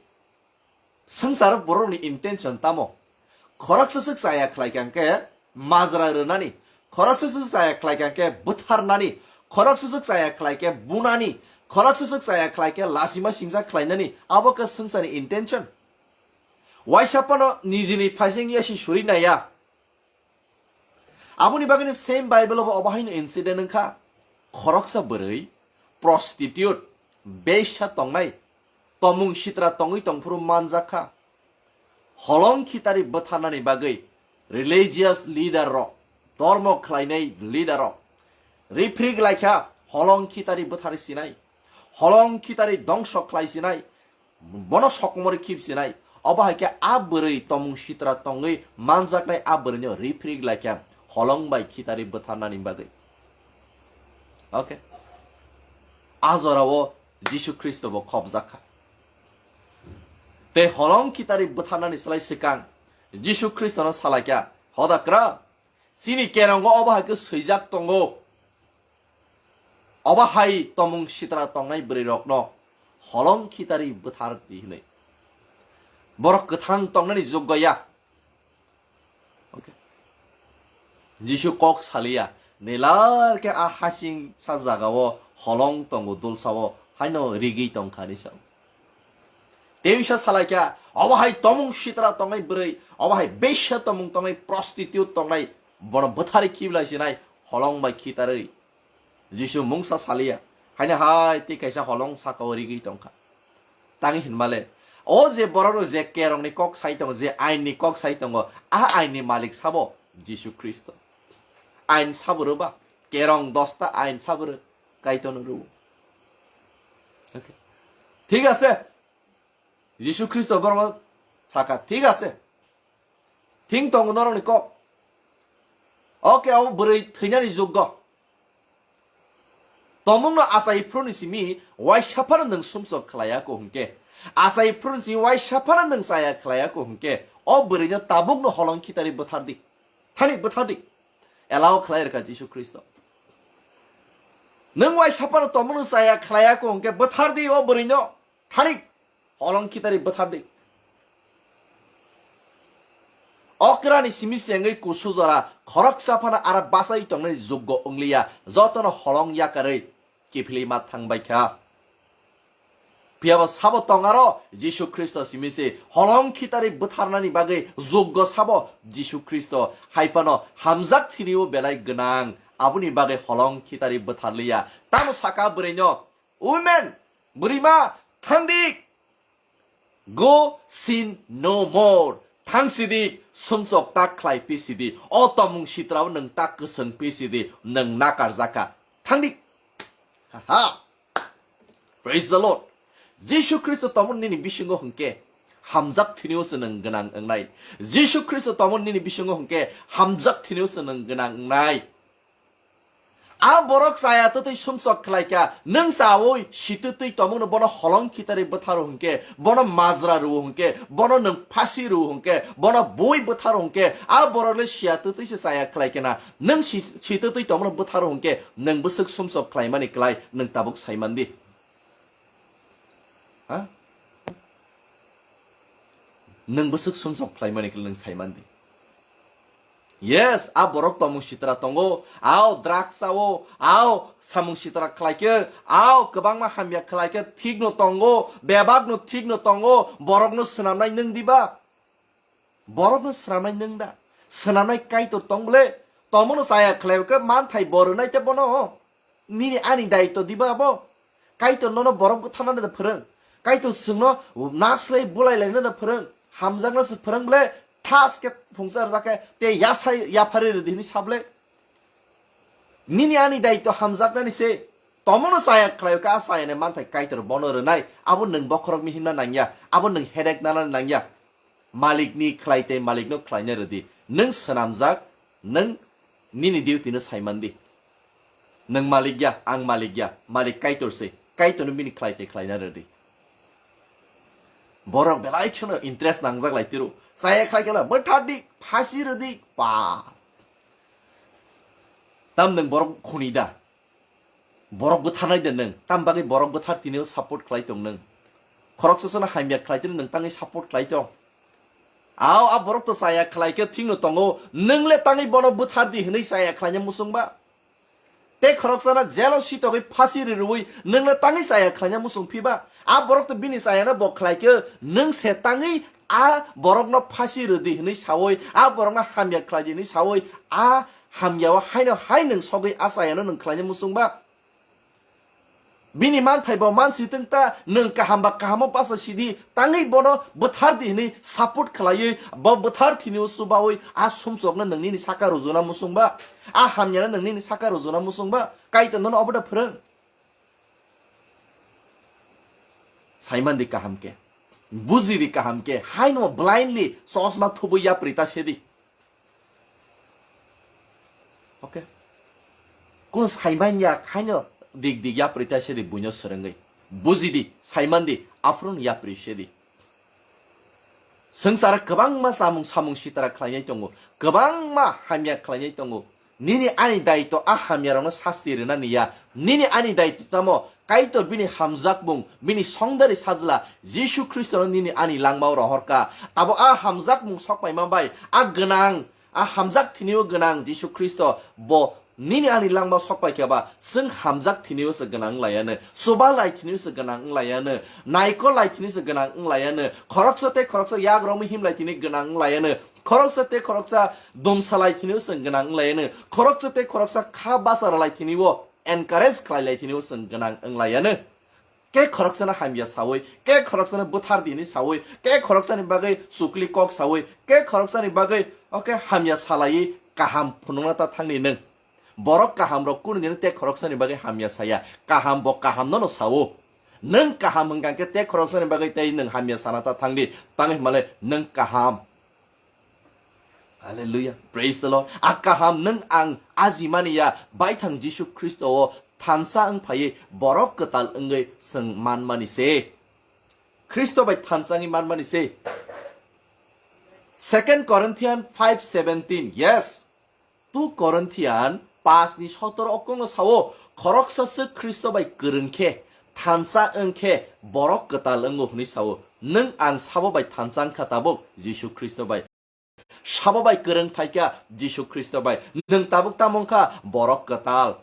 swngcharo borokni intention tamo? Khoroksa swk chaya khlai kha hwnkhe majra rwnani, khoroksa swk chaya khlai kha hwnkhe bwtharnani, khoroksa swk chaya khlai khe bunani, khoroksa swk chaya khlai khe lasima singsa khlainani, abo khe swngcharni intention. Waisa phano nijini phaising yasi suri naiya. Aboni bagwino same Bible o bo obo haino incident wngkha. Khoroksa bwrwi prostitute, beisa tongnai, tomung sitra tongwi tongphuru manjak kha. Holong khitari bwtharnani bagwi religious leader rok, dormo khlainai leader rok riprik laikha, holong khitari bwthari sinai, holong khitari dongso khlai sinai, bono sokomori khip sinai. Obo hai khe a bwrwi tomung sitra tongwi manjaknai a bwrwino riprik laikha holong bai khitari bwtharnani bagwi. Okay. A jorao Jisu Khristo bo khopjak kha. Tei holong khitari bwtharnani slai swkang Jisu Khristono salaikha, "Hodakra, chini kerongo obo hai khe swijak tongo, obo hai tomung sitra tongnai bwrwirokno holong khitari bwthar di," hwnwi. Borok kwthang tongnani joggo ya. Okay. Jisu kok saliya, nelar khe a hasing sa jagao holong tongo dulsao, haino rigwi tongkha ni sao. Tei wngsa salaikha, obo hai tomung sitra tongnai bwrwi, obo hai beisa tomung tongnai, prostitute tongnai, bono bwthari khiblai sinai, holong bai khitarwi. Jisu mungsa saliya, haino hai tei kaisa holong sakao rigwi tongkha. Tangwi hinmale, o je borokno je kerongni kok sai tongo, je ainni kok sai tongo, a ainni malik sabo Jisu Khristo. Ain sabo rwba, kerong dosta ain sabo rw, Kaitorno rw. Okay. Thik ase. Jisu Khristo borokno sakha, "Thik ase. Thing tongo norokni kok." Okay, abo bwrwi thwinani juggo. Tomungno achai phuruni simi waisa phano nwng sumsok khlaiya ko hwnkhe, achai phuruni simi waisa phano nwng chaya khlaiya ko hwnkhe, o bwrwino tabukno holong khitari bwthardi. Thani bwthardi. Allow khlai rwkha Jisu Khristo. Nwng waisa phano tomungno chaya khlaiya ko hwnkhe bwthardi o bwrwino. Thani holong khitari bwthardi. Okrani simi sengwi kusu jora khoroksa phano ara bachai tongnani juggo wngliya, jotono holong yakarwi kiphilwi ma thangbai kha. Phiyaba sabo tong aro Jisu Khristo simi se holong khitari bwtharnani bagwi juggo sabo Jisu Khristo, hai phano hamjak thinibo belai gwnang, aboni bagwi holong khitari bwtharliya. Tamo saka bwrwino, "Women, bwrwima, thangdi, go sin no more. Thang sidi, sumsok ta khlai pi sidi. O tomung sitrao nwng ta kwswng pi sidi, nwng nakarjak kha. Thangdi." Haha. Praise the Lord. Jisu Khristo tomon nini bisingo hwnkhe hamjak thinio se nwng gwnang wngnai. Jisu Khristo tomon nini bisingo hwnkhe hamjak thinio se nwng gwnang wngnai. A borok chaya twtwi sumsok khlai kha, nwng chaui si twtwi tomungno bono holong khitari bwtharo hwnkhe, bono majra rwo hwnkhe, bono nwng phasi rwo hwnkhe, bono bui bwtharo hwnkhe, a borok le siya twtwi se chaya khlai khe na, nwng si, si twtwi tomungno bwtharo hwnkhe, nwng bwswk sumsok khlaimani klai nwng tabuk sai man di. Ha? Nwng bwswk sumsok khlaimani khe nwng sai man di. Yes, a borok tomung sitra tongo, ao drugs sao, ao samung sitra khlai khe, ao kwbangma hamya khlai khe, thikno tongo, bebakno thikno tongo, borokno swnamnai nwng diba? Borokno swnamnai nwng da? Swnamnai Kaitor tong bole? Tomono chaya khlai khe manthai bo rwnai te bono. Nini ani daitw diba abo? Kaitor nono borok bwtharnani da phwrwng. Kaitor chwngno naslai bulai laina da phwrwng. Hamjakno se phwrwng bole, thas khe phungsa rwjak khe te yasai yaphari rwdi hwnwi sa bole. Nini ani daitw hamjaknani se. Tomono chaya khlai khe a chayani manthai Kaitor bono rwnai. Abo nwng bokhorok mi himna nangya. Abo nwng headache nana nangya. Malikni khlai tei malikno khlaina rwdi. Nwng swnamjak, nwng nini duty no sai man di. Nwng malik ya, ang malik ya, malik Kaitor se. Kaitorno bini khlai tei khlaina rwdi. Borok belai kheno interest nangjak lai tiro. Chaya khlai khe bwthar di, phasi rwdi, pa. Tam nwng borok khuni da. Borok bwtharnai de nwng, tam bagwi borok bwthar tini o support khlai tong nwng? Khoroksa sano hamya khlai tini nwng tangwi support khlai tong? Ao a borok to chaya khlai khe thikno tongo, nwng le tangwi bono bwthar di hwnwi chaya khlaina muchung ba? Tei khoroksano jelo sitogwi phasi ri rwui nwng le tangwi chaya khlaina muchung phi ba? A borok to bini chayano bo khlai khe nwng se tangwi a borokno phasi rw di hwnwi saui, a borokno hamya khlai di hwnwi saui, a hamyao haino hai nwng sogwi a chayano nwng khlaina muchung ba? Bini manthai bo mansi tong ta, nwng kaham ba kahamo basa sidi, tangwi bono bwthar di hwnwi support khlaiwi, bo bwthar thini o chubaui a sumsokno nwng nini saka rujuna muchung ba, a hamyano nwng nini saka rujuna muchung ba, Kaitor nono obo da phwrwng? Saiman di kaham khe, buji di kaham khe, haino blindly chosma thubui yapri ta sedi. Okay. Kunu saiman ya haino dik dik yapri ta sedi buino swrwngwi. Buji di, saiman di, aphuru yapri sedi. Swngchara kwbangma chamung samung sitara khlainai tongo, kwbangma hamya khlainai tongo. Nini ani daitw a hamyarokno sasti rwnani ya. Nini ani daitw tamo? Kaitor bini hamjakmung, bini songdari sajla Jisu Khristono nini ani langmao rohorka. Abo a hamjakmung sokpaima bai, a gwnang, a hamjak thinio gwnang Jisu Khristo bo nini ani langmao sokpai khe ba, chwng hamjak thinio se gwnang wng laiano, chuba lai thinio se gwnang wng laiano, naikol lai thinio se gwnang wng laiano, khoroksa tei khoroksa yak romwi him lai thini gwnang wng laiano, khoroksa tei khoroksa dumsa lai thinio se gwnang wng laiano, khoroksa tei khoroksa kha basa rw lai thinio encourage khlai lai thinio se gwnang wng laiano. Ke khoroksano hamya saui, ke khoroksano bwthar di hwnwi saui, ke khoroksani bagwi chukli kok saui, ke khoroksani bagwi, oke, hamya salaiwi kaham phunukna ta thangni nwng. Borok kahamrok kunu dino tei khoroksani bagwi hamya saya, kaham bo kahamno no sao. Nwng kaham hwnkha khe tei khoroksani bagwi tei nwng hamya sana ta thangdi, tangwi hwnmale nwng kaham. Hallelujah. Praise the Lord. A kaham nwng ang ajimani ya, baithang Jisu Khristo o thansa wng phaiwi borok kwtal wngwi chwng manmani se. Khristo bai thansa wngwi manmani se. Second Corinthian five seventeen. Yes. Two Corinthian paanch ni sotor okongno sao, khoroksa se Khristo bai kwrwng khe, thansa wng khe borok kwtal wngo hwnwi sao. Nwng ang sabo bai thansa wngkha tabuk Jisu Khristo bai. Sabo bai kwrwng phaikha Jisu Khristo bai. Nwng tabuk tamo wngkha borok kwtal.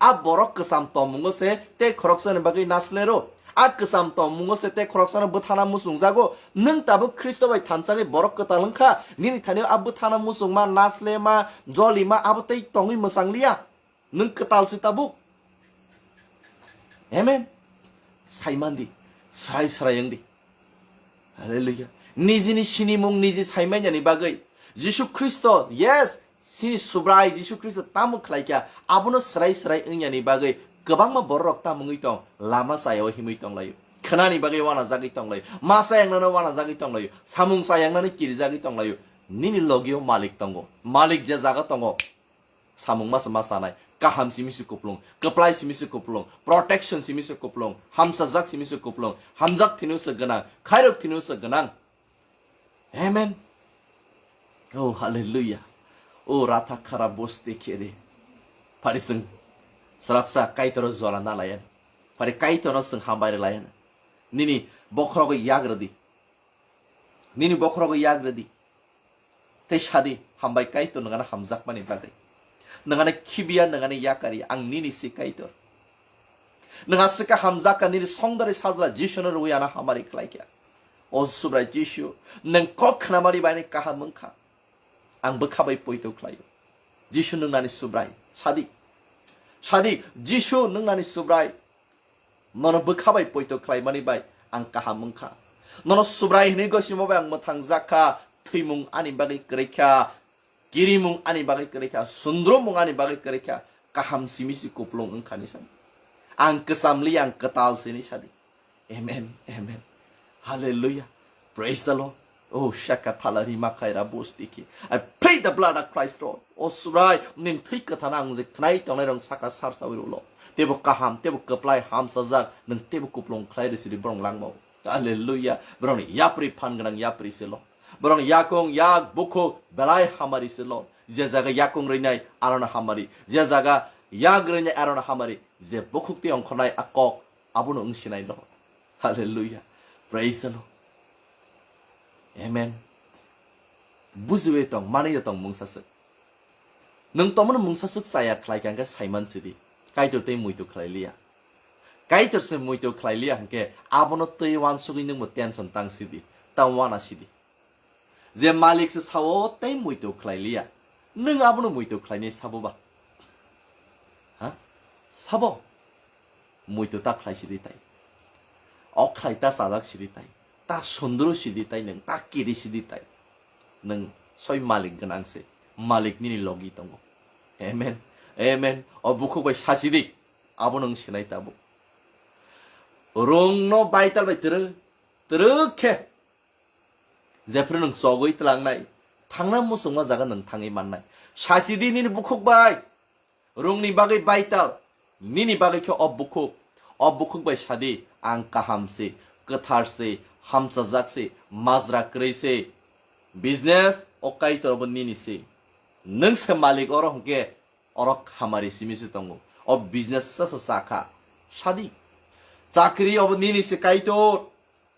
A borok kwcham tongmungo se tei khoroksani bagwi naslero. A kwcham tongmungo se tei khoroksano bwthana muchungjago. Nwng tabuk Khristo bai thansa wngwi borok kwtal wngkha. Nini thani a bwthana muchungma, naslema, jolima abo tei tongwi mwchang liya. Nwng kwtal se tabuk. Amen. Saimandi, srai srai wngdi. Hallelujah. Nijini sinimung niji saimainani bagwi Jisu Khristo, yes, sini Subrai Jisu Khristo tamo khlaikha, abono srai srai wngyani bagwi kwbangma bororok tamungwi tong, lama chayao himwi tonglaio. Khwnani bagwi wanajagwi tonglaio. Ma chayangnano wanajagwi tonglaio. Samung chayangnani kirijagwi tonglaio. Nini logio malik tongo. Malik je jaga tongo, samung masa ma chanai. Kaham simi se kuplung, kwplai simi se kuplung, protection simi se kuplung, hamsajak simi se kuplung, hamjak thini se gwnang, khairok thini se gwnang. Amen. Oh, hallelujah. Oh, ratha khara boste khere. Phari chwng srapsa Kaitor jora na layan. Phari Kaitor no chwng hambai layan. Nini bokhorogo yagradi. Nini bokhorogo yagradi. Tei sadi, hambai Kaitor, nwngano hamjakmani bagwi. Nwngano khibiya, nwngano yakari, ang nini se Kaitor. Nwng aswk khe hamjakha, nini songdari sajla Jisuno rwui ano hamari khlaikha. O Subrai Jisu, nwng kok khnamani bai ani kaham wngkha. Ang bwkha bai poito khlaio. Jisu, nwng ani Subrai. Sadi. Sadi, Jisu, nwng ani Subrai. Nono bwkha bai poito khlaimani bai ang kaham wngkha. Nono Subrai hwnwi gosimo bai ang mwthangjakha. Thwimung ani bagwi kwrwikha. Kirimung ani bagwi kwrwikha. Sundrumung ani bagwi kwrwikha. Kaham simi se kuplung wngkha ni sa. Ang kwcham li, ang kwtal se ni sadi. Amen. Amen. Hallelujah. Praise the Lord. Oh, shakathala rimakhaira bostiki. I plead the blood of Christ, Lord. O Subrai, nini thwi kwthana ang je khnai tongnai rong saka sarsawi rwlo. Tebo kaham, tebo kwplai hamsajak, nwng tebo kuplung khlai rwsidi borong langmao. Hallelujah. Borongni yapri phan gwnang yapri se, Lord. Borong yakung, yak, bukhuk, belai hamari se, Lord. Je jaga yakung rwinai, arona hamari. Je jaga yak rwinai, arona hamari. Je bukhuk tei ongkhornai a kok abono wng sinai no. Hallelujah. Praise the Lord. Amen. Bujiwi tong, manwi tong mungsa swk. Nwng tomono mungsa swk chaya khlai kha hwnkhe saiman sidi. Kaitor tei muitu khlai liya. Kaitor se muitu khlai liya hwnkhe abono twi uansugwi nwngbo tension tang sidi. Ta uana sidi. Je malik se sao tei muitu khlai liya. Nwng abono muitu khlainai sabo ba? Ha? Sabo? Muitu ta khlai sidi tai. O khlai ta chajak sidi tai. Ta sundru sidi tai nwng, ta kiri sidi tai. Nwng soi malik gwnang se. Malik nini logi tongo. Amen. Amen. O bukhuk bai sasidi. Abo nwng sinai tabuk. Rungno baital bai twrwk, twrwk khe. Jephru nwng chogwi tlangnai, thangna muchungma jaga nwng thangwi mannai. Sasidi nini bukhuk bai, rungni bagwi baital, nini bagwi khe o bukhuk, o bukhuk bai sadi, ang kaham se, kwthar se, hamchajak se, majra kwrwi se, business o Kaitor bo nini se. Nwng se malik oro hwnkhe, oro hamari simi se tongo. O business sa sa sakha, sadi. Chakri obo nini se Kaitor.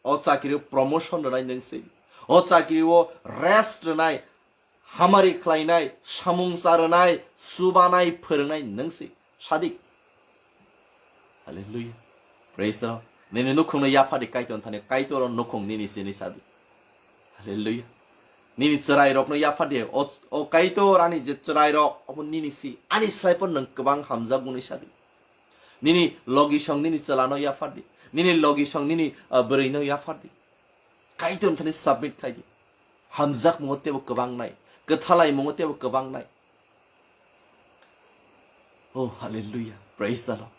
O chakri o promotion rwnai nwng se. O chakri o rest rwnai, hamari khlainai, samung cha rwnai, chubanai, phwrwngnai nwng se. Sadi. Hallelujah. Praise the Lord. Nini nukhungno yaphadi Kaitor thani, Kaitor o nukhung nini sini sadi. Hallelujah. Nini chwrairokno yaphadi, o, o Kaitor ani je chwrairok, obo nini si. Ani slai pon nwng kwbang hamjak mwnwi sadi. Nini logisong nini chwlano yaphadi. Nini logisong nini, ah, bwrwino yaphadi. Kaitor thani submit khaidi. Hamjakmungo teibo kwbangnai. Kwthalaimungo teibo kwbangnai. Oh, hallelujah. Praise the Lord.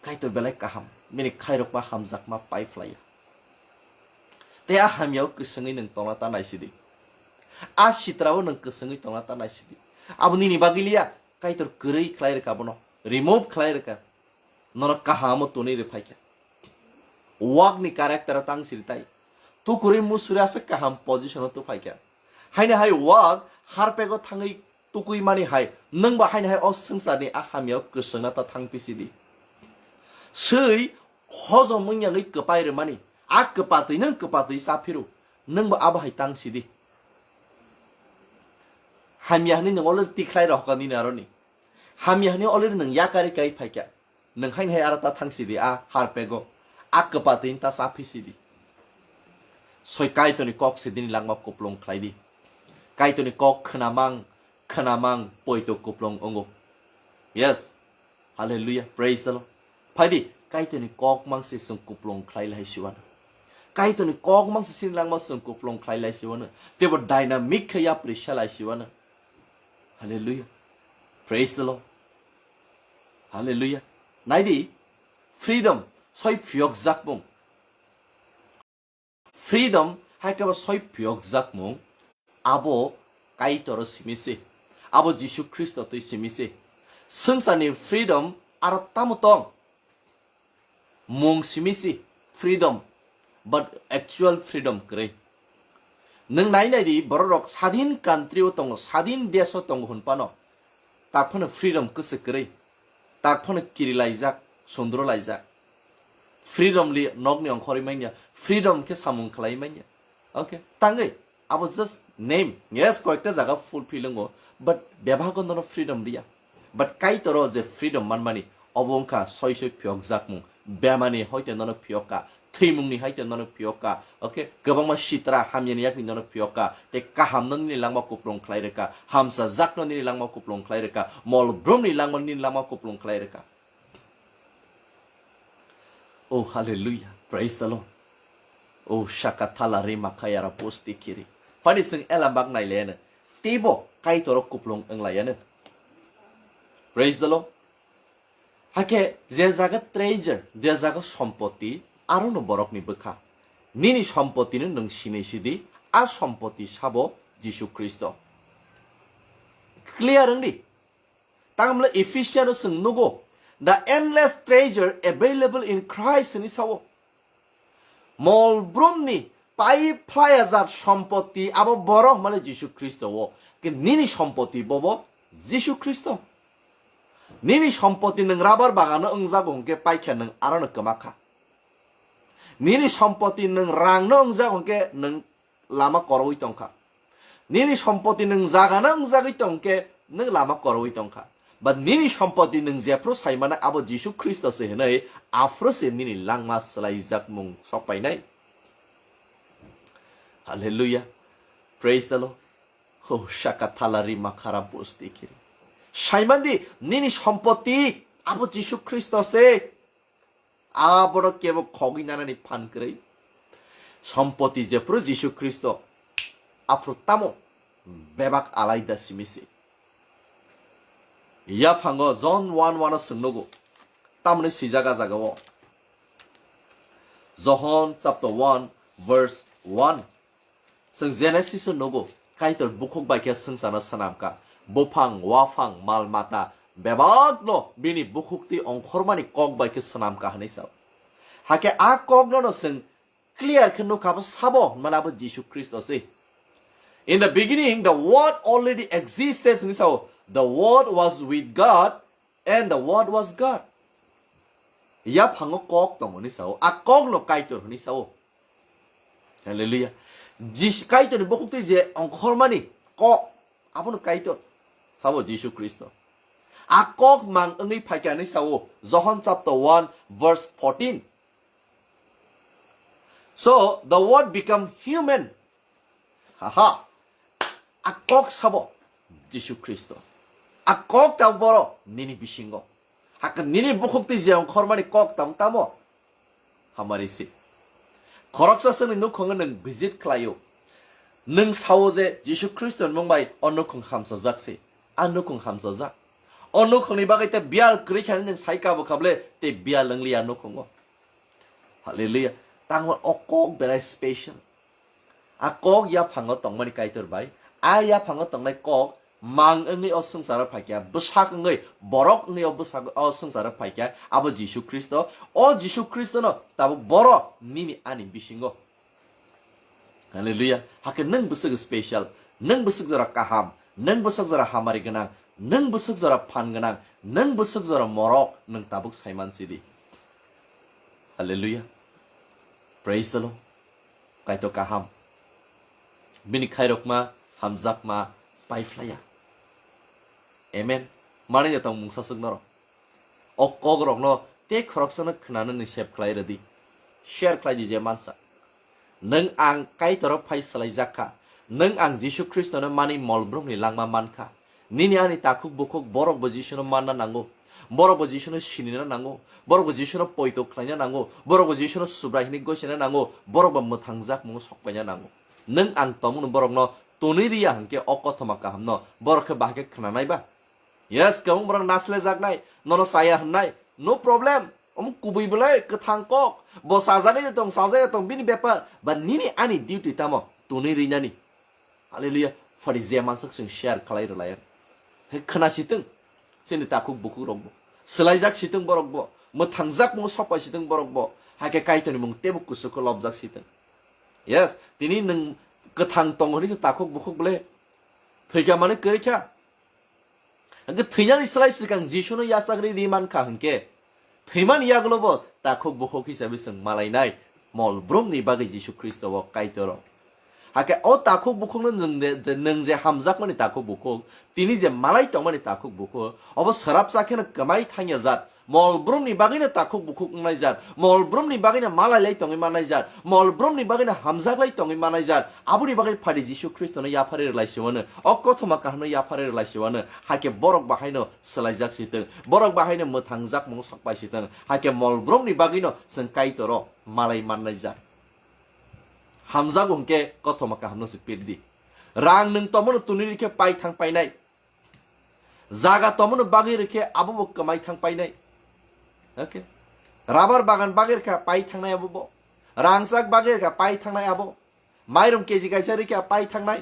Kaitor belai kaham. Bini khairokma hamjakma pai phlaiya. Tei a hamyao kwswngwi nwng tongna ta naisidi. A sitrao nwng kwswngwi tongna ta naisidi. Abo nini bagwi liya. Kaitor kwrwi khlai rwkha bono. Remove khlai rwkha. Nono kahamo tonwi rw phaikha. Wak ni character o tang siri tai. Tukurwi musuri aswk kaham position o tuphaikha. Haino hai wak harpego thangwi tukui mani hai, nwngbo haino hai o swngcharni a hamyao kwswngna ta thang pisidi. Swi hojom wngya wngwi kwpai rwmani, a kwpatwi nwng kwpatwi cha phiru, nwngbo abo hai tang sidi. Hamya hwnwi nwng already tikhlai rw hokha nini aroni. Hamya hwnwi already nwng yakarwi kai phaikha. Nwng haino hai aro ta thang sidi a harpego. A kwpatwi ta cha phi sidi. Soi Kaitorni kok se bini langma kuplung khlai di. Kaitorni kok khwnamang, khwnamang poito kuplung wngo. Yes. Hallelujah. Praise the Lord. Phaidi, Kaitorni kok mang se chwng kuplung khlai lai siwano. Kaitorni kok mang se sini langma chwng kuplung khlai lai siwano. Teibo dynamic khe yapri se lai siwano. Hallelujah. Praise the Lord. Hallelujah. Naidi, freedom, soi phiyok jakmung. Freedom hai khe bo soi phiyok jakmung, abo Kaitor simi se, abo Jisu Khristo twi simi se. Swngcharni freedom aro tamo tong? Mung simi se freedom, but actual freedom kwrwi. Nwng nai nai di, borok rok sadin country o tongo, sadin desh o tongo hwn phano, tak phano freedom kwswk kwrwi. Tak phano kiri laijak, sundro laijak. Freedom li nokni ongkhorwi manya, freedom khe samung khlai manya. Okay, tangwi abo just name. Yes, koyekta jaga fulfill wngo, but bebak o nono freedom riya. But Kaitoro je freedom manmani, obo wngkha soi soi phiyok jakmung. Bemani hoite nono phiyok ka, thwimungni hai te nono phiyok ka, okay? Kwbangma sitra hamyani yakni nono phiyok ka, tei kaham no nini langma kuplung khlai rwkha, hamsa jakno nini langma kuplung khlai rwkha, mol brumni langma nini langma kuplung khlai rwkha. Oh, hallelujah. Praise the Lord. Oh, shakathala rima khayara posti kiri. Phani chwng elambak nailaiano. Teibo Kaitoro kuplung wnglaiyano. Praise the Lord. Hakhe je jaga treasure, je jaga sompoti, arono borokni bwkha. Nini sompotino nwng sinai sidi, a sompoti sabo Jisu Khristo. Clear wngdi? Tangmle Ephesians o chwng nugo, "The endless treasure available in Christ" hwnwi sao. Mol brumni pai phlaiya jat sompoti abo borok hwnmale Jisu Khristo o. Ke nini sompoti bobo Jisu Khristo. Nini sompoti nwng rabar bagano wngjago hwnkhe paikha nwng arono kwmakha. Nini sompoti nwng rangno wngjago hwnkhe nwng lama korowi tongkha. Nini sompoti nwng jagano wngjagwi tongkhe nwng lama korowi tongkha. But nini sompoti nwng jephru saimana abo Jisu Khristo se hwnwi aphru se nini langma swlaijakmung sokpainai. Hallelujah. Praise the Lord. Oh, shakathala rima khara bosti kiri. Saimandi nini sompoti abo Jisu Khristo se. Abono kebo khogwi nanani phan kwrwi. Sompoti jephru Jisu Khristo aphru tamo bebak alaida simi se. Yaphango John one one o swng nugo. Tamni swijak a jagao. John chapter one verse one. Chwng Genesis o nugo, Kaitor bukhuk bai khe swngcharno swnamkha. Buphang, waphang, mal mata, bebakno bini bukhuk twi ongkhormani kok bai khe swnamkha hwnwi sao. Hakhe a kokno no chwng clear khe nukha, abo sabo hwnmani abo Jisu Khristo se. In the beginning, the Word already existed hwnwi sao. The Word was with God, and the Word was God. Yaphango kok tongo hwnwi sao, a kokno Kaitor hwnwi sao. Hallelujah. Jis-, Kaitorni bukhuk twi je ongkhormani kok, abono Kaitor sabo Jisu Khristo. A kok mang wngwi phaikha hwnwi sao, John chapter one verse fourteen. So, the Word become human. Haha. A kok sabo Jisu Khristo. A kok tabuk boro nini bisingo. Hakhe nini bukhuk twi je ongkhormani kok tabuk tamo? Hamari se. Khoroksa chwngni nukhungo nwng visit khlaio. Nwng sao je Jisu Khristo ni mung bai o nukhung hamsajak se. A nukhung hamsajak. O nukhungni bagwi tei biyal kwrwi khe nwng sai kabo kha ble tei biyal wng li a nukhungo. Hallelujah. Tangma o kok belai special. A kok yaphango tongmani Kaitor bai, a yaphango tongnai kok mang wngwi o swngcharo phaikha, bwsak wngwi borok wngwi o bwsak o swngcharo phaikha, abo Jisu Khristo. O Jisu Khristono tabuk boro nini ani bisingo. Hallelujah. Hakhe nwng bwswk special, nwng bwswk jora kaham, nwng bwswk jora hamari gwnang, nwng bwswk jora phan gwnang, nwng bwswk jora morok nwng tabuk saiman sidi. Hallelujah. Praise the Lord. Kaitor kaham. Bini khairokma, hamjakma, paiphlaiya. Amen. Manwi ya tong mungsa swk norok. O kok rokno tei khoroksano khwnanani save khlai rwdi. Share khlai di je mansa. Nwng ang Kaitoro phai swlaijak kha. Nwng ang Jisu Khristono manwi mol brumni langma man kha. Nini ani takhuk bukhuk borok bo Jisuno manna nango. Borok bo Jisuno sinina nango. Borok bo Jisuno poito khlaina nango. Borok bo Jisuno Subrai hwnwi gosina nango. Borok bo mwthangjak mungo sokpaina nango. Nwng ang tongmungno borokno tonwi riya hwnkhe o kothoma kahamno borok khe bahai khe khwnanai ba? Yes, kwbang borok naslaijaknai, nono chaya hwnnai. No problem. Omo kubui belai kwthang kok. Bo chajagwi tong, chajagwi tong, bini bepar. Ba nini ani duty tamo? Tonwi rinani. Hallelujah. Phari je mansuk chwng share khlai rwlai. He khna sitwng. Chini takhuk bukhuk rok bo. Swlaijak sitwng borok bo. Mwthangjak mung sopai sitwng borok bo. Hakhe Kaitorni mung tebo kusuko lobjak sitwng. Yes, tini nwng kwthang tongo hwnwi se takhuk bukhuk bole. Thwikha mani kwrwikha. Hwnkhe thwinani slai swkang Jisuno yachakri ri mankha hwnkhe, thwimani yagulo bo takhuk bukhuk hisabe chwng malainai mol brumni bagwi Jisu Khristo o Kaitor o. Hakhe o takhuk bukhukno nwng de-, je, nwng je hamjakmani takhuk bukhuk, tini je malai tongmani takhuk bukhuk, obo swrapsa kheno kwmai thangya jat, mol brumni bagwino takhuk bukhuk wngnai jat, mol brumni bagwino malai lai tongwi mannai jat, mol brumni bagwino hamjak lai tongwi mannai jat, aboni bagwi phadi Jisu Khristono yapharwi rwlai siwano, o kothoma kahamno yapharwi rwlai siwano, hakhe borok bahaino swlaijak sitwng, borok bahaino mwthangjak mung sokpai sitwng, hakhe mol brumni bagwino chwng Kaitoro malai mannai jat. Hamjago hwnkhe kothoma kahamno se pirdi. Rang nwng tongmano tonwi rikhe pai thang painai. Jaga tongmano bagwi rikhe abo bo kwmai thang painai. Okay. Rabar bagan bagwi rikha pai thangnai abo bo. Rangchak bagwi rikha pai thangnai abo. Mairum keji kaisa rikha pai thangnai.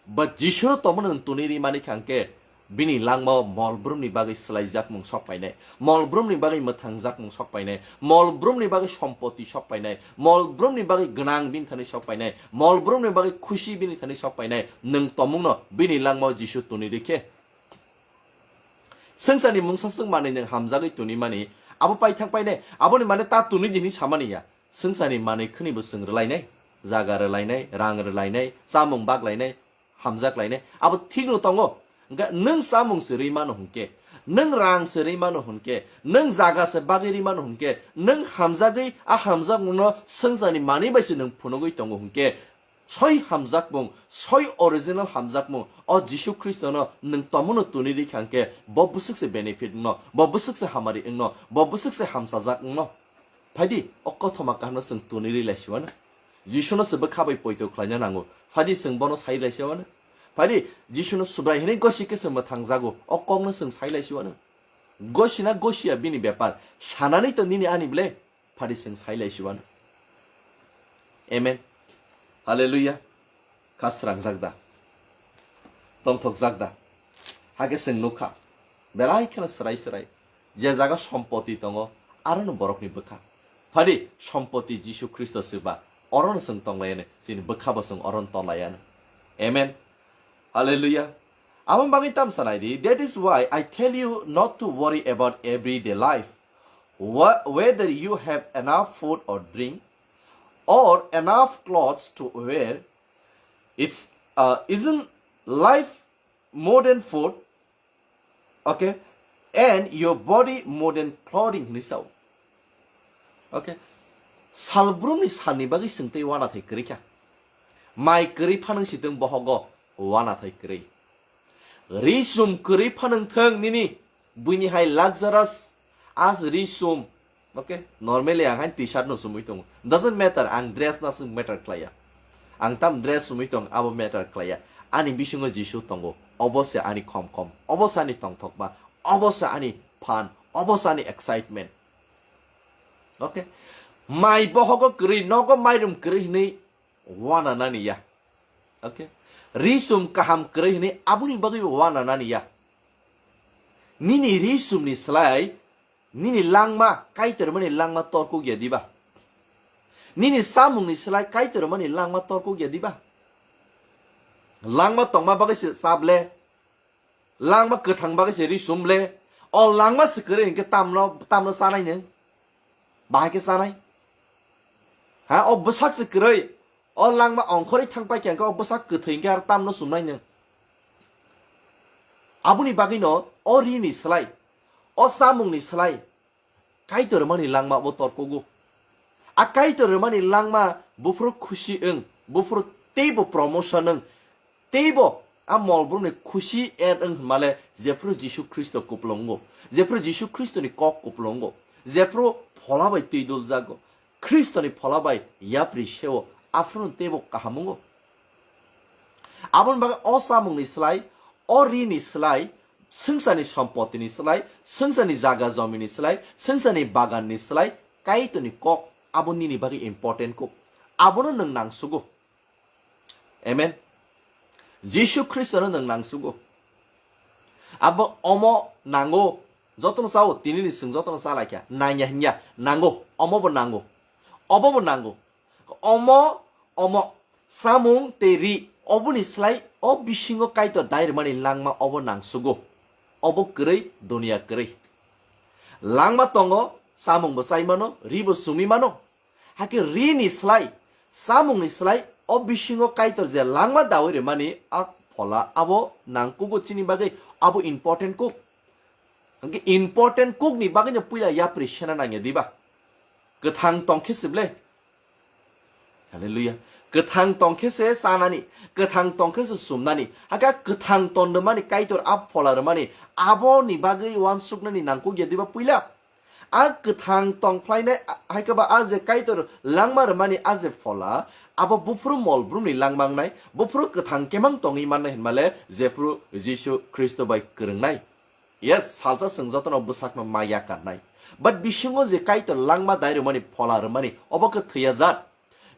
But Jisuno tongmano nwng tonwi ri mani kha hwnkhe bini langmao mol brumni bagwi swlaijak mung sok painai. Mol brumni bagwi mwthangjak mung sok painai. Mol brumni bagwi sompoti sok painai. Mol brumni bagwi gwnang bini thani sok painai. Mol brumni bagwi khusi bini thani sok painai. Nwng tongmungno bini langmao Jisu tonwi rikhe. Swngcharni mungsa swng manwi nwng hamjagwi tunimani, abo paithak painai, aboni mane ta tunwi di hwnwi samani ya. Swngcharni manwi khwnibo chwng rwlainai, jaga rwlainai, rang rwlainai, chamung baklainai, hamjaklainai, abo thikno tongo. Hwnkhe nwng chamung se rwi mano hwnkhe, nwng rang se rwi mano hwnkhe, nwng jaga se bagwi rwi mano hwnkhe, nwng hamjagwi a hamjakmungno swngcharni manwi bai se nwng phunugwi tongo hwnkhe, soi hamjakmung, soi original hamjakmung, o Jisu Khristono nwng tomono tuni rikha hwnkhe, bo bwswk se benefit wngno, bo bwswk se hamari wngno, bo bwswk se hamsajak wngno. Phaidi, o kothoma kahamno chwng tuni ri laisiwano. Jisuno se bwkha bai poito khlaina nango. Phaidi, chwng bono sai laisiwano. Phaidi, Jisuno Subrai hwnwi gosi khe se mwthangjago, o kokno chwng sai laisiwano. Gosina gosiya bini bepar, sanani to nini ani ble. Phaidi chwng sai laisiwano. Amen. Hallelujah. Kha srangjak da? Tongthokjak da? Hakhe chwng nukha, belai kheno swrai swrai je jaga sompoti tongo, arono borokni bwkha. Phaidi sompoti Jisu Khristo se ba, orono chwng tonglaiyano, chini bwkha bo chwng orono tonglaiyano. Amen. Hallelujah. Aboni bagwi tamsa nai di, "That is why I tell you not to worry about everyday life, wha-, whether you have enough food or drink, or enough clothes to wear. It's, uh, isn't life more than food, okay, and your body more than clothing?" hwnwi sao. Okay. Salbrumni salni bagwi chwng tei uanathai kwrwi kha. Mai kwrwi phanang sitwng bohogo uanathai kwrwi. Ri sum kwrwi phanang thang nini, buini hai luxurious as ri sum. Okay, normally ang hai t-shirt no sumui tongo. Doesn't matter, ang dress no aswk matter khlaiya. Ang tam dress sumui tong, abo matter khlaiya. Ani bisingo Jisu tongo. Obo se ani khom khom. Obo se ani tongthokma. Obo se ani fun. Obo se ani excitement. Okay. Mai bohogo kwrwi, nogo mairum kwrwi hwnwi wana nani ya. Okay. Ri sum kaham kwrwi hwnwi aboni bagwi wana nani ya. Nini ri sumni slai nini langma, kaitor mani langma torkuk ya diba? Nini samungni slai kaitor mani langma torkuk ya diba? Langma tongma bagwi se chap le, langma kwthang bagwi se ri sum le, o langma se kwrwi hwnkhe tamno, tamno chanai nwng? Bahai khe chanai? Ha, o bwsak se kwrwi, o langma ongkhorwi thang pai khe hwnkhe o bwsak kwthwi hwnkhe aro tamno sumnai nwng? Aboni bagwino o rini slai, o chamungni slai, kaitor mani langma bo torkugo. A kaitor mani langma buphuru khusi wng, buphuru teibo promotion wng, teibo a molbrumni khusi en wng hwnmale jephuru Jisu Khristo kuplungo, jephuru Jisu Khristoni kok kuplungo, jephuru phola bai twi duljago, Khristoni phola bai yapri seo, aphuru teibo kaham wngo. Aboni bagwi o chamungni slai, o rini slai, swngcharni sompotini slai, swngcharni jaga jomini slai, swngcharni baganni slai, kaitorni kok abo nini bagwi important kuk. Abono nwng nangsugo. Amen. Jisu Khristono nwng nangsugo. Abo omo nango. Jotono chao, tinini chwng jotono chalaikha. Nangya hwnya, nango. Omo bo nango. Obo bo nango. Omo, omo, samung tei ri, oboni slai o bisingo Kaitor dai rwmani langma obo nangsugo. Obo kwrwi, doniya kwrwi. Langma tongo, samung bo chai mano, ri bo sumi mano. Hakhe rini slai, samungni slai o bisingo Kaitor je langma dawi rwmani a phola abo nangkugo chini bagwi, abo important kuk. Hwnkhe important kukni bagwino puila yapri sena nangya diba? Kwthang tongkhe se ble. Hallelujah. Kwthang tongkhe se chanani, kwthang tongkhe se sumnani. Hakhe kwthang ton rwmani Kaitor a phola rwmani aboni bagwi uansuknani nangkukya diba puila? A kwthang tongphlainai, a-, haikaba a je Kaitor langma rwmani a je phola, abo buphuru mol brumni langma wngnai, buphuru kwthang kemang tongwi mannai hwnmale jephuru Jisu Khristo bai kwrwngnai. Yes, salsa chwng jotono bwsakno ma yakarnai. But bisingo je Kaitor langma dai rwmani, phola rwmani, obo khe thwiya jat.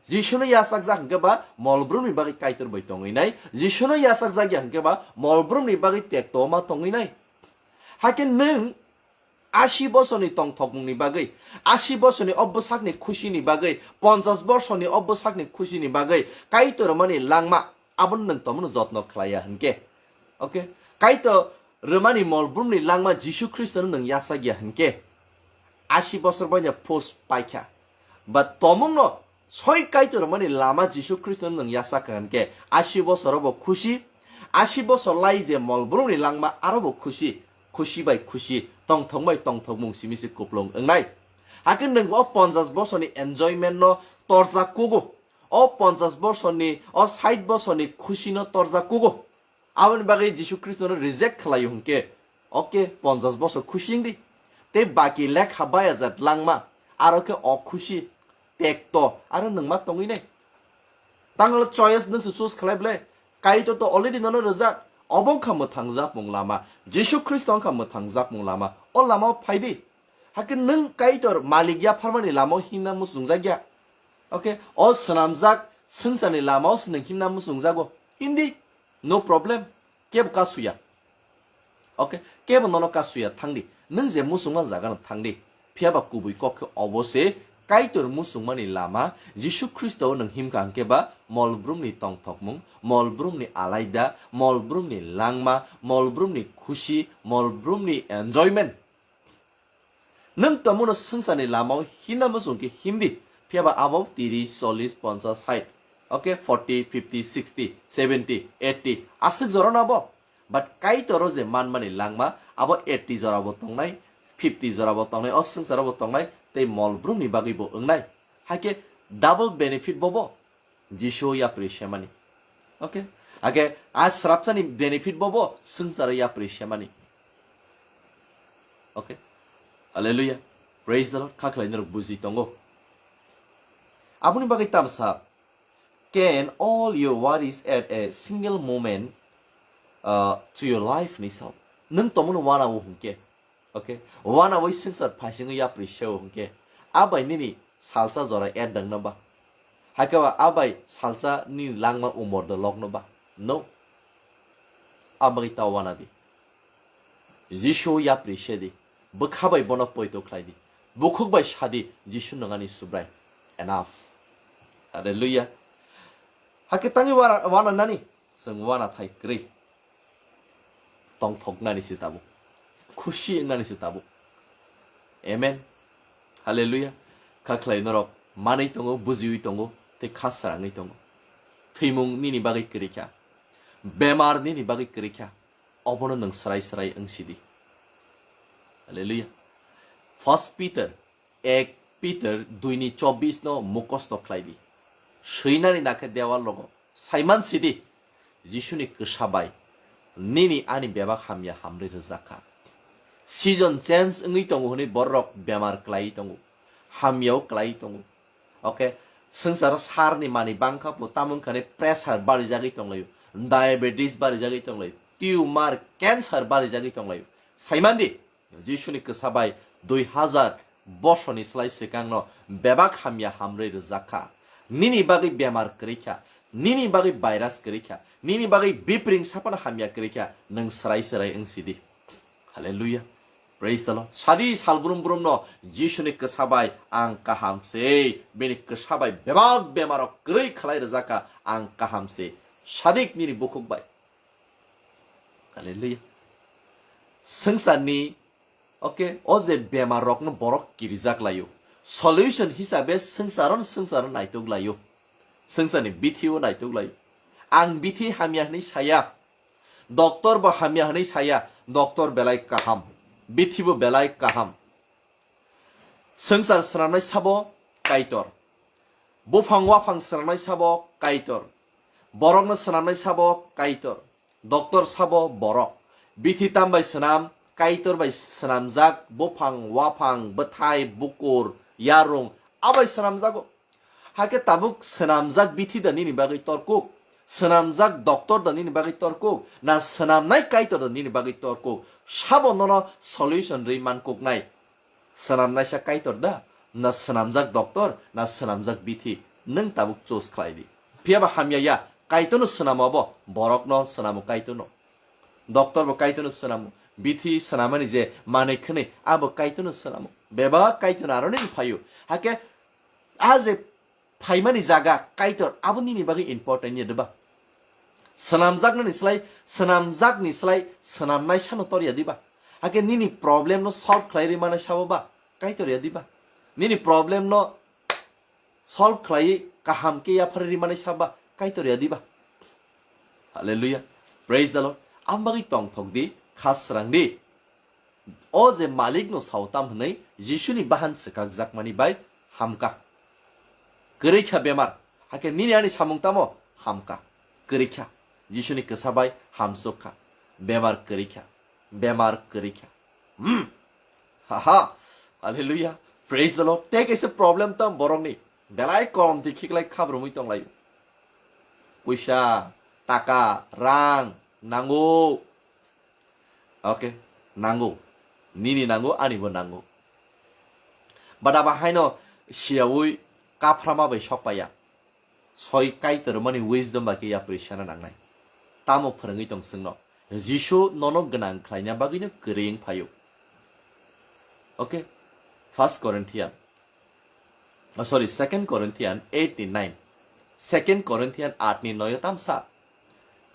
Jisuno yachakjak hwnkhe ba mol brumni bagwi Kaitor bai tongwi nai. Jisuno yachakjak ya hwnkhe ba mol brumni bagwi tekto ma tongwi nai. Hakhe nwng asi bosorni tongthokmungni bagwi, asi bosorni o bwsakni khusini bagwi, ponchas bosorni o bwsakni khusini bagwi Kaitor mani langma abono nwng tomono jotno khlaiya hwnkhe. Okay? Kaitor Rwmani mol brumni langma Jisu Khristono nwng yachak ya hinkhe, asi bosor baino post paikha. Ba tomungno soi Kaitor rwmani lama Jisu Khristono nwng yachak kha hinkhe, asi bosoro bo khusi, asi bosor lai je mol brumni langma aro bo khusi, khusi bai khusi, tongthok bai tongthokmung simi se kuplung wngnai. Hakhe nwng o ponchash bosorni enjoyment no torjak kugo, o ponchash bosorni, o sait bosorni khusino torjak kugo. Aboni bagwi Jisu Khristono reject khlaio hinkhe, okay, ponchash bosor khusi wngdi. Tei baki lekha bayajak langma, aro khe o khusi, tekto, aro nwng ma tongwi nai. Tanglo choice nwng se choose khlai ble. Kaitor to already nono rwjak. Obo wngkha mwthangjakmung lama. Jisu Khristo wngkha mwthangjakmung lama. O lamao phaidi. Hakhe nwng Kaitor malik yapharmani lamao himna muchungjak ya. Okay, o swnamjak swngcharni lamao se nwng himna muchungjago. Himdi. No problem. Kebo kasuya. Okay, kebo nono kasuya, thangdi. Nwng je muchungma jagano thangdi. Phiyaba kubui kok khe obo se Kaitor muchungmani lama, Jisu Khristo nwng himkha hwnkhe ba mol brumni tongthokmung, mol brumni alaida, mol brumni langma, mol brumni khusi, mol brumni enjoyment. Nwng tongmano swngcharni lamao himna muchung khe himdi, phiyaba abo tiris, chollish, ponchash, sait, okay, forty, fifty, sixty, seventy, eighty, aswk jorano abo. But Kaitoro je manmani langma, abo eighty jorabo tongnai, fifty jorabo tongnai, o swngcharabo tongnai, tei mol brumni bagwibo wngnai. Hakhe double benefit bobo. Jisu yapri semani. Okay? Age a srapsani benefit bobo swngcharo yapri semani. Okay? Hallelujah. Praise the Lord. Kha khlai norok buji tongo. Aboni bagwi tamsa, can all your worries add a single moment, uh, to your life ni sao? Nwng tomano wana o hwnkhe. Okay, wana bai swngchar phaisingwi yapri seo hwnkhe, a bai nini salsa jora add dangno ba? Hakhe ba a bai salsa nini langma umor do lokno ba? No. A bagwi ta wana di. Jisu yapri se di. Bwkha bai bono poito khlai di. Bukhuk bai sa di, Jisu nwng ani Subrai. Enough. Hallelujah. Hakhe tangwi wana, wana nani? Chwng wana thai kwrwi. Tongthoknani se tabuk, khusi wngnani se tabuk. Amen. Hallelujah. Kha khlai norok manwi tongo, bujiwi tongo, tei kha srangwi tongo. Thwimung nini bagwi kwrwi kha, bemar nini bagwi kwrwi kha, obono nwng srai srai wng sidi. Hallelujah. First Peter ek Peter dui ni chobbish no mukosto khlai di. Swinani nakhe dewal rogo saiman sidi, Jisuni kwsa bai nini ani bebak hamya hamrwi rwjak kha. Season change wngwi tongo hwnwi borok bemar klaiwi tongo, hamyao klaiwi tongo. Okay, swngcharo sarni mani bangkha bo tamoni kani pressure barijagwi tonglaio, diabetes barijagwi tonglaio, tumor, cancer barijagwi tonglaio. Saimandi, Jisuni kwsa bai dui hazar bosorni slai swkangno bebak hamya hamrwi rwjak kha. Nini bagwi bemar kwrwi kha, nini bagwi virus kwrwi kha, nini bagwi bipring saphano hamya kwrwi kha, nwng srai srai wng sidi. Hallelujah. Praise the Lord. Sadi sal brum brumno Jisuni kwsa bai ang kaham se, bini kwsa bai bebak bemarok kwrwi khlai rwjak kha, ang kaham se. Sadik nini bukhuk bai. Hallelujah. Swngcharni, okay, o je bemar rokno borok kirijak laio. Solution hisabe swngcharo swngcharo naitok laio. Swngcharni bithi o naitok laio. Ang bithi hamya hwnwi saya. Doctor bo hamya hwnwi saya. Doctor belai kaham. Bithi bo belai kaham. Swngchar swnamnai sabo Kaitor. Buphang waphang swnamnai sabo Kaitor. Borokno swnamnai sabo Kaitor. Doctor sabo borok. Bithi tam bai swnam, Kaitor bai swnamjak buphang waphang, bwthai, bukur, yarung, abai swnamjago. Hakhe tabuk swnamjak bithi da nini bagwi torkuk? Swnamjak doctor da nini bagwi torkuk? Na swnamnai Kaitor da nini bagwi torkuk? Sabo nono solution rwi mankuknai? Swnamnaisa Kaitor da? Na swnamjak doctor? Na swnamjak bithi? Nwng tabuk choose khlai di. Phiyaba hamya ya, Kaitorno swnamo abo, borokno swnamo Kaitorno. Doctor bo Kaitorno swnamo, bithi swnamani je manwi khwnwi, abo Kaitorno swnamo. Bebak Kaitorno aroni phaio. Hakhe a je phaimani jaga Kaitor, abo nini bagwi important ya deba? Swnamjaknani slai, swnamjakni slai swnamnai sano tor ya diba? Hakhe nini problem no solve khlai ri manai sabo ba? Kaitor ya diba? Nini problem no solve khlai kaham khe yaphar ri manai sabo ba? Kaitor ya diba? Hallelujah. Praise the Lord. Ambagwi tongthok di, khasrang di. O je malikno sao tam hwnwi Jisuni bahan swkakjakmani bai hamkha. Kwrwi kha bemar, hakhe nini ani samung tamo hamkha. Kwrwi kha, Jisuni kwsa bai hamsuk kha. Bemar kwrwi kha, bemar kwrwi kha. Hmm. Haha. Hallelujah. Praise the Lord. Tei kaisa problem tamo borokni. Belai kolom di khiklai khabrumwi tonglaio. Puisa, taka, rang, nango. Okay, nango. Nini nango, anibo nango. But abo haino siyaui kaphrama bai sokpaiya. Soi Kaitor mani wisdom bai khe yapri sana nangnai. Tamo phwrwngwi tong chwngno. Jisu nono gwnang khlaina bagwino kwrwi wng phaio. Okay, First Corinthian. Oh, sorry, Second Corinthian eight ni nine. Second Corinthian aat ni noyo tamsa.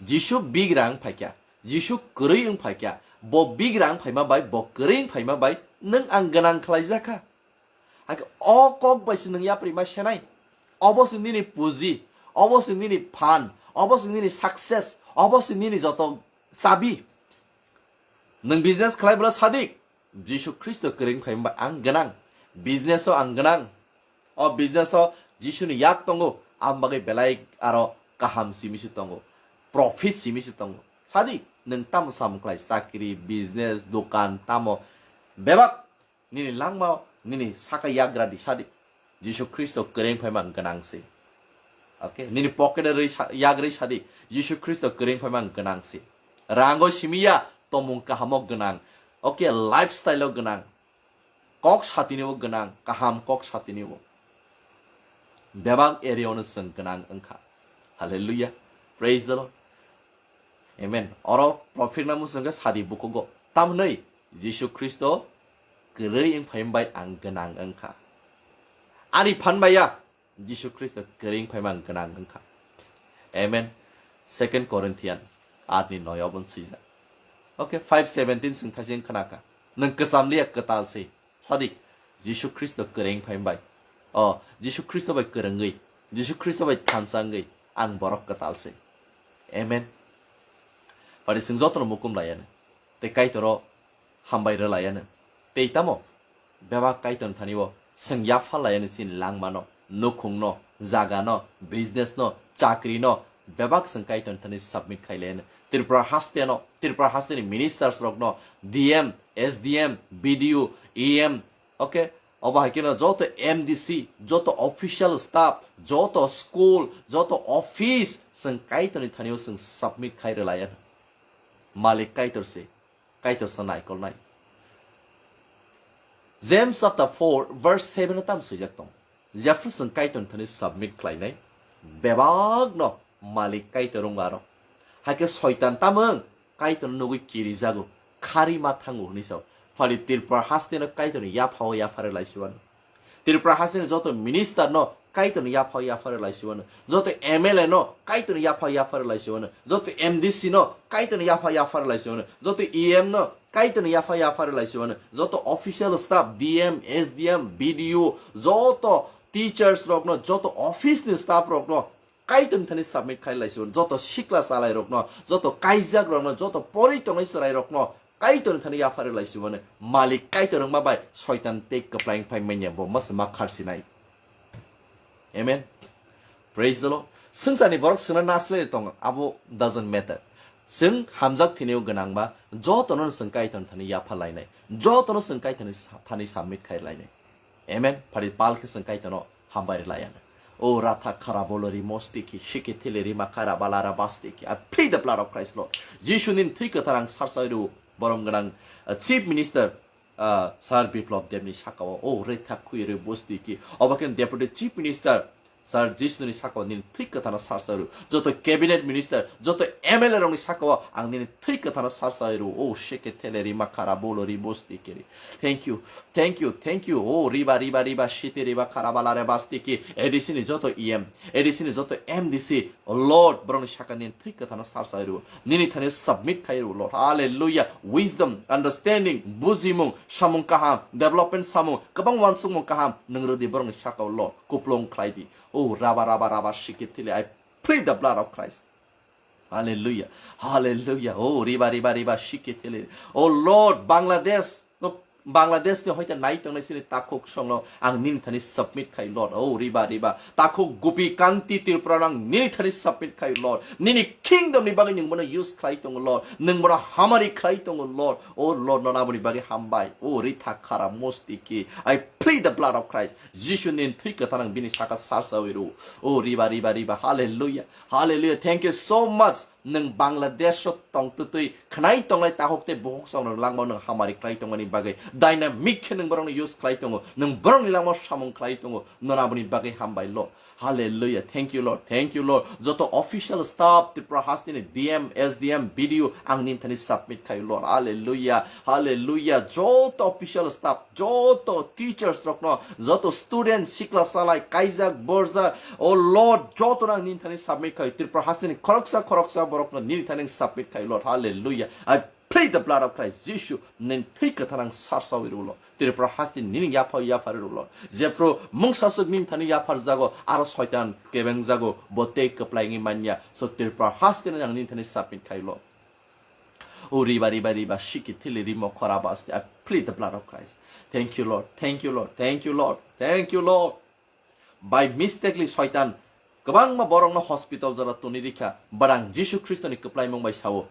Jisu bigrang phaikya, Jisu kwrwi wng phaikya, bo bigrang phaima bai, bo kwrwi wng phaima bai, nwng ang gwnang khlaijakha. Hakhe o kok bai se nwng yapri ma senai. Obo se nini puji, obo se nini phan, obo se nini success, obo se nini joto chabi. Nwng business khlai bwla sadik. Jisu Khristo kwrwi wng phaima bai ang gwnang. Business o ang gwnang. O business o Jisuni yak tongo, ang bagwi belai aro kaham simi se tongo. Profit simi se tongo. Sadi, nwng tamo samung khlai, chakri, business, dokan, tamo. Bebak nini langma, nini saka yagra di sadi. Jisu Khristo kwrwi wng phaima ang gwnang se. Okay, nini pocket rwi sa-, yagrwi sadi. Jisu Khristo kwrwi wng phaima ang gwnang se. Rango simi ya, tomung kahamo gwnang. Okay, lifestyle o gwnang. Kok satini o gwnang, kaham kok satini o. Bebak area ono chwng gwnang wngkha. Hallelujah. Praise the Lord. Amen. Oro prophet na musung khe sadi bukugo. Tamnoi Jisu Khristo kwrwi wng phaima bai ang gwnang wngkha. Ani phan bai ya. Jisu Khristo kwrwi wng phaima ang gwnang wngkha. Amen. Second Corinthian aat ni noi obo swijak. Okay, five seventeen chwng thasing khna kha. Nwng kwcham liya kwtal se. Sadi, Jisu Khristo kwrwi wng phaima bai. O, Jisu Khristo bai kwrwngwi, Jisu Khristo bai thansa wngwi ang borok kwtal se. Amen. Pari chwng jotono mukum laiya no. Tei Kaitor o hambai rwlaiya no. Tei tamo? Bebak Kaitor thani o chwng yapha laiya no chini langma no, nukhung no, jaga no, business no, chakri no, bebak chwng Kaitor thani submit khai laiya no. Tripura haste no, Tripura haste ni ministers rok no, D M, S D M, B D O, E M, okay, obo hai kheno joto M D C, joto official staff, joto school, joto office chwng Kaitor ni thani o chwng submit khai rwlaiya no. Malik Kaitor se. Kaitor sa naikolnai. James chapter four verse seven o tam swijak tong. Jephru chwng Kaitor thani submit khlainai, bebak no malik Kaitor wng aro. Hakhe soitan tamung Kaitor nugwi kirijago, khari ma thango hwnwi sao. Phali Tripura haste no Kaitor ni yaphao yaphare laisiwano. Tripura hasteni joto minister no Kaitorni yapha yaphar lai siwano, joto M L A no Kaitorni yapha yaphar lai siwano, joto M D C no Kaitorni yapha yaphar lai siwano, joto E M no Kaitorni yapha yaphar lai siwano, joto official staff, D M, S D M, B D O, joto teachers rok no, joto office ni staff rok no Kaitorni thani submit khai lai siwano, joto sikla salai rok no, joto kaijak rok no, joto pori tongnai chwrai rok no Kaitorni thani yaphar lai siwano, malik Kaitor wngma bai soitan tei kwplai wngphai manya bo masa ma kharsinai. Amen. Praise the Lord. Swngcharni borok swngna naslai tongo, abo doesn't matter. Chwng hamjak thini o gwnang ba, jotono chwng Kaitorni thani yapha lainai, jotono chwng Kaitorni sa-, thani submit khai lainai. Amen. Phari pal khe chwng Kaitorno hambai rwlaiya. O ratha kharabolo ri mostiki, shiki thili ri makara balara bastiki. I plead the blood of Christ, Lord. Jisu nini thwi kwthar ang sarsai rw, borom gwnang, uh, Chief Minister, uh, Sir Biplop Debni sakao. O retha khwi rw bostiki. Obo khe Deputy Chief Minister, Sir Jisuni sakao nini thwi kwthano sarsa rw. Joto cabinet minister, joto M L A rokni sakao ang nini thwi kwthano sarsa rw. O sheke thele ri makara bolo ri bosti keri. Thank you, thank you, thank you. O riba, riba, riba, shiti riba, karabala re basti ki. A D C ni joto E M, A D C ni joto M D C, O Lord, borokni saka nini thwi kwthano sarsa rw. Nini thani submit khai rw, Lord. Hallelujah. Wisdom, understanding, bujimung, samung kaham, development samung, kwbang uansukmung kaham, nwng rw di borokni sakao, Lord. Kuplung khlai di. O raba, raba, raba, shiki thili. I plead the blood of Christ. Hallelujah. Hallelujah. Oh, riba, riba, riba, shiki tele. Oh Lord, Bangladesh. No, Bangladesh ni hoite nai tongnai sini takhuk songno ang nini thani submit khai, Lord. Oh, riba, riba. Takhuk Gupi Kanti Tripura no ang nini thani submit khai, Lord. Nini kingdom ni bagwi nwng bono use khlai tongo, Lord. Nwng bono hamari khlai tongo, Lord. Oh Lord, nono aboni bagwi hambai. Oh, ritha khara mosti ki. I plead the blood of Christ. Jisu nini thwi kwthang bini saka sarsawi rw. Oh, riba, riba, riba. Hallelujah. Hallelujah. Thank you so much. Nwng Bangladesh o tong twtwi khwnai tongnai takhuk tei bukhuk song rok langmao nwng hamari khlai tongmani bagwi, dynamic khe nwng borokno use khlai tongo, nwng borokni langmao samung khlai tongo, nono aboni bagwi hambai, Lord. Hallelujah. Thank you, Lord. Thank you, Lord. Joto official staff, Tripura hasteni D M, S D M, B D O, ang nini thani submit khai, Lord. Hallelujah. Hallelujah. Joto official staff, joto teachers rokno, joto student, sikla salai, kaijak, borjak, oh Lord, joto nang nini thani submit khai, Tripura hasteni khoroksa, khoroksa borokno nini thani submit khai, Lord. Hallelujah. I plead the blood of Christ. Jisu, nini thwi kwthang ang sarsawi rw, Lord. Tripura hasteni nini yapha, yaphar rw, Lord. Jephru mungsaswk nini thani yaphar jago, aro soitan kebeng jago, bo tei kwplai wngwi manya. So Tripura hasteni ang nini thani submit khai, Lord. O riba, riba, riba, shiki thili rimo khora basti. I plead the blood of Christ. Thank you, Lord. Thank you, Lord. Thank you, Lord. Thank you, Lord. By mistakenly soitan kwbangma borokno hospital jora tuni rikha, but ang Jisu Khristoni kwplaimung bai sao,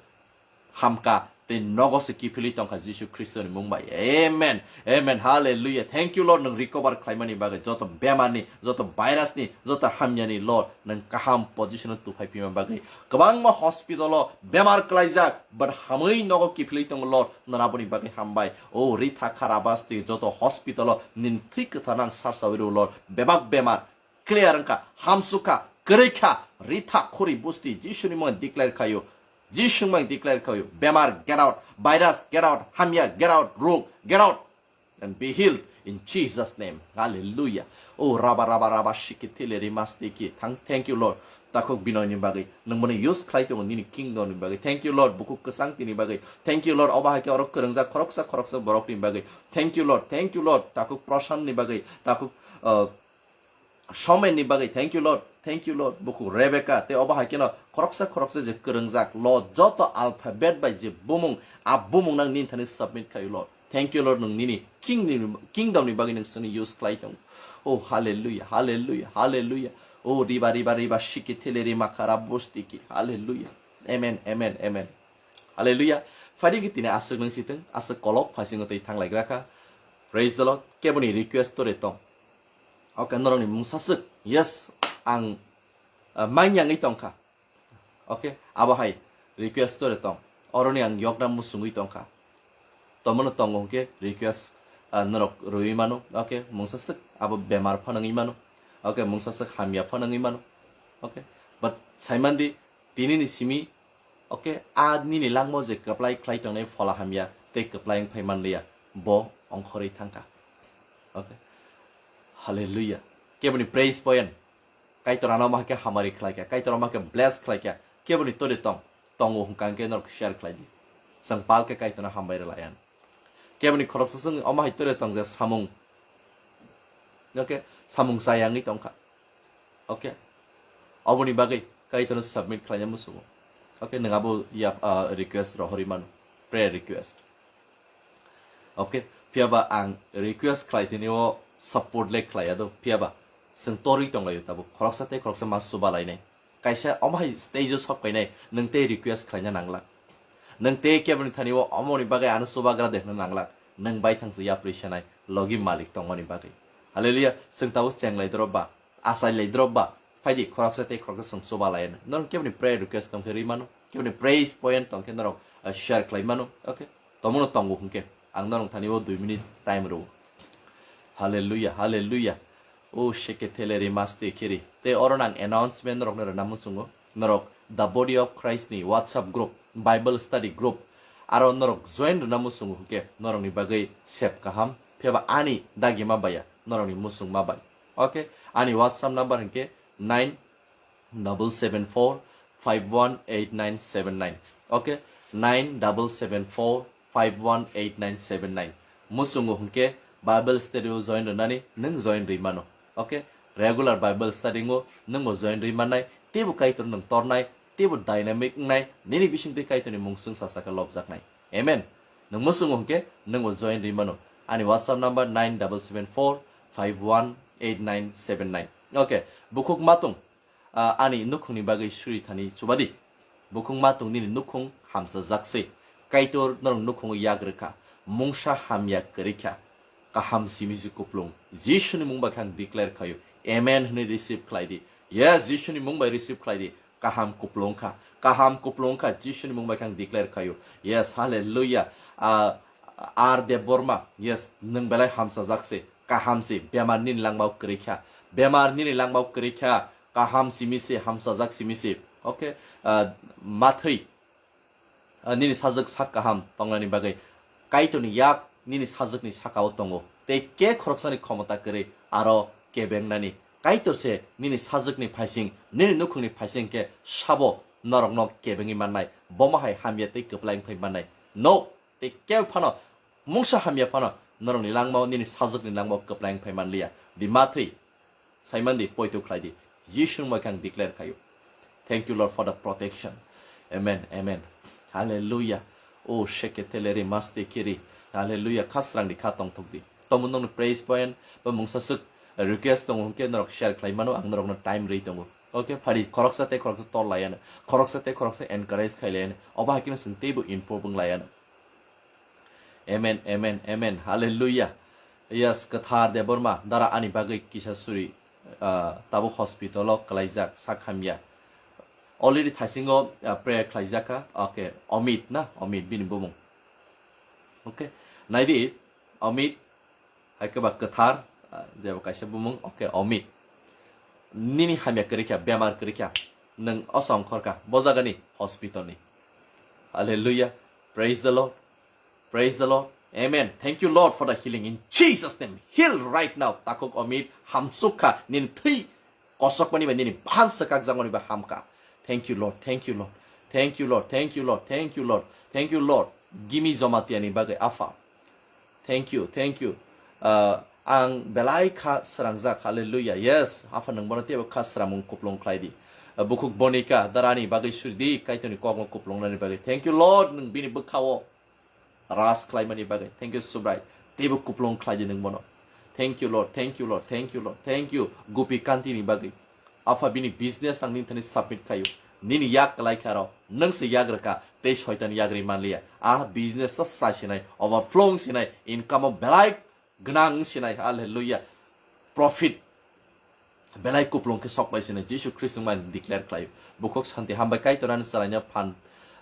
hamka tei nogo se kiphilwi tongkha Jisu Khristoni mung bai. Amen. Amen. Hallelujah. Thank you, Lord, nwng recover khlaimani bagwi, joto bemarni, joto virusni, joto hamyani, Lord, nwng kaham position o tuphai phima bagwi. Kwbangma hospital o bemar klaijak, but hamwi nogo kiphilwi tongo, Lord, nono aboni bagwi hambai. O ritha kharabasti joto hospital o nini thwi kwthang ang sarsawi rw, Lord. Bebak bemar clear wngkha, hamsukha, kwrwikha, ritha khuri busti Jisuni mung declare khaio. Jisuni mung declare khaio. Bemar, get out. Virus, get out. Hamya, get out. Rog, get out. And be healed in Jesus name. Hallelujah. Oh, raba, raba, raba, shiki thile ri masti ki. Thank, thank you, Lord. Takhuk Binoy ni bagwi. Nwng bono use khlai tongo nini kingdom ni bagwi. Thank you, Lord. Bukhuk kwchang tini bagwi. Thank you, Lord. Obo hai khe oro kwrwngjak khoroksa, khoroksa borok ni bagwi. Thank you, Lord. Thank you, Lord. Takhuk Prashant ni bagwi. Takhuk, uh, Somen ni bagwi, thank you, Lord. Thank you, Lord. Bukhuk Rebecca, tei obo hai kheno khoroksa khoroksa je kwrwngjak, Lord, joto alphabet bai je bumung, a bumung nang nini thani submit khaio, Lord. Thank you, Lord, nwng nini king ni, kingdom ni bagwi nwng chwngno use khlai tongo. Oh, hallelujah, hallelujah, hallelujah. Oh, riba, riba, riba, shiki thele ri makara bustiki. Hallelujah. Amen, amen, amen. Hallelujah. Phaidi khe tini aswk nung sitwng, aswk kolok phasingo tei thanglaigra kha. Praise the Lord. Keboni request tore tong. Okay, norokni mungsaswk. Yes, ang, uh, manyangwi tongkha. Okay, abo hai request tore tong. Oroni ang yokna musungwi tongkha. Tomono tongo hwnkhe request, uh, norok rwwi mano. Okay, mungsaswk abo bemar phano wngwi mano. Okay, mungsaswk hamya phano wngwi mano. Okay, but saimandi tinini simi, okay, a nini langmo je kwplai khlai tongnai phola hamya tei kwplai wng phai manliya, bo ongkhorwi thangkha. Okay. Hallelujah. Keboni praise poem. Kaitor ano ma khe hamari khlai kha, Kaitor ama khe bless khlai kha. Keboni tore tong, tongo hwnkha hwnkhe norok share khlai di. Chwng pal khe Kaitorno hambai rwlai ang. Keboni khoroksa chwng omo hai tore tong je samung. Okay, samung chayangwi tongkha. Okay. Oboni bagwi Kaitorno submit khlaina musugo. Okay, nwng abo ya, ah, request rohorwi mano. Prayer request. Okay, phiyaba ang request khlai tini o support le khlai ya do. Phiyaba chwng torwi tonglaio tabuk. Khoroksa tei khoroksa ma chuba lainai. Kaisa omo hai stage o sok painai, nwng tei request khlaina nanglak. Nwng tei keboni thani o omoni bagwi ano chubagra de hwnna nanglak. Nwng bai thang chwya yapri sanai, logi malik tongmani bagwi. Hallelujah, chwng tabuk chenglai drop ba, achai lai drop ba, phaidi khoroksa tei khoroksa chwng chuba lai ano. Norok keboni prayer request tong khe rwi mano, keboni praise point tong khe norok, uh, share khlai mano. Okay, tomono tongo hwnkhe ang norok thani o dui minute time rwo. Hallelujah, hallelujah. O sheke theleri masti kiri. Te oro nang announcement norok no rwna muchungo. Norok The Body of Christ ni WhatsApp group, Bible study group. Aro norok join rwna muchungo hwnkhe norok ni bagwi sep kaham. Pheba ani dagi ma baya norok ni muchung ma bai. Okay? Ani WhatsApp number hwnkhe nine double seven four five one eight nine seven nine. Okay? Nine double seven four five one eight nine seven nine. Muchungo hwnkhe Bible study o join rwnani nwng join rwi mano. Okay? Regular Bible study o nwngbo join rwi mannai, teibo Kaitor nwng tornai, teibo dynamic wngnai, nini bisingtwi Kaitorni mung chwngsa saka lobjaknai. Amen. Nwng muchungo hwnkhe nwngbo join rwi mano. Ani WhatsApp number nine double seven four five one eight nine seven nine. Okay, bukhuk matung, ah, ani nukhungni bagwi suri thani chubadi. Bukhuk matung nini nukhung hamsajak se. Kaitor norok nukhungo yak rwkha. Mungsa hamya kwrwikha. Kaham simi se kuplung. Jisuni mung bai khe ang declare khaio. Amen hwnwi receive khlai di. Yes, Jisuni mung bai receive khlai di. Kaham kuplung kha. Kaham kuplung kha. Jisuni mung bai khe ang declare khaio. Yes, hallelujah. Ah, R Debbarma. Yes, nwng belai hamsajak se. Kaham se. Bemar nini langmao kwrwi kha. Bemar nini langmao kwrwi kha. Kaham simi se, hamsajak simi se. Okay? Ah, Mathwi. Ah, nini sajwk sak kaham tongnani bagwi Kaitorni yak nini sajwkni saka-o tongo, tei khe khoroksani khomota kwrwi aro kebengnani. Kaitor se nini sajwkni phaising, nini nukhungni phaising khe sabo norokno kebengwi mannai, bomo hai hamya tei kwplai wngphai mannai. No, tei kebo phano mungsa hamya phano norokni langmao, nini sajwkni langmao kwplai wngphai manliya. Di Mathwi. Saimandi, poito khlai di. Jisuni mokhe ang declare khaio. Thank you, Lord, for the protection. Amen, amen. Hallelujah. O sheke teleri maste kiri. Hallelujah. Khasrang di kha tongthok di. Tomo nongni praise point ba mungsa swk request tongo hwnkhe norok share khlai mano, ang norokno time rwi tongo. Okay, phari khoroksa tei khoroksa tol laiano. Khoroksa tei khoroksa encourage khai laiano. Obo hai kheno chwng teibo improve wng laiano. Amen, amen, amen. Hallelujah. Yes, Kwthar Debbarma, dara ani bagwi kisa suri, ah, tabuk hospital o kwlaijak, sak hamya. Already thaisingo, ah, prayer khlaijak kha. Okay, Amit na, Amit bini bumung. Okay, naidi, Amit, hai khe ba Kwthar, ah, jebo kaisa bumung, okay, Amit. Nini hamya kwrwi kha, bemar kwrwi kha, nwng osa ongkhor kha, bo jagani hospital ni. Hallelujah. Praise the Lord. Praise the Lord. Amen. Thank you, Lord, for the healing. In Jesus' name, heal right now. Takhuk Amit, hamsuk kha, nini thwi kosokmani bai, nini bahan swkakjakmani bai hamkha. Thank you, Lord. Thank you, Lord. Thank you, Lord. Thank you, Lord. Thank you, Lord. Thank you, Lord. Gimi Jamatia ni bagwi, Apha. Thank you, thank you. Ah, ang belai kha srangjak, hallelujah. Yes, Apha nwng bono teibo kha sramung kuplung khlai di. Ah, bukhuk Bonika, darani bagwi suri di, Kaitorni kokno kuplungnani bagwi. Thank you, Lord, nwng bini bwkhao ras khlaimani bagwi. Thank you, Subrai. Teibo kuplung khlai di nwng bono. Thank you, Lord. Thank you, Lord. Thank you, Lord. Thank you, Gopi Kanti ni bagwi. Apha bini business ang nini thani submit khaio. Nini yak kwlai kha aro. Nwng se yak rwkha. Tei soitan yak ri manliya. Ah, business sa sa sinai. Overflow sinai. Income o belai gwnang sinai. Hallelujah. Profit. Belai kuplung khe sok bai sinai. Jisu Khristo bai declare khlaio. Bukhuk santi hambai Kaitor ani chwraino phan,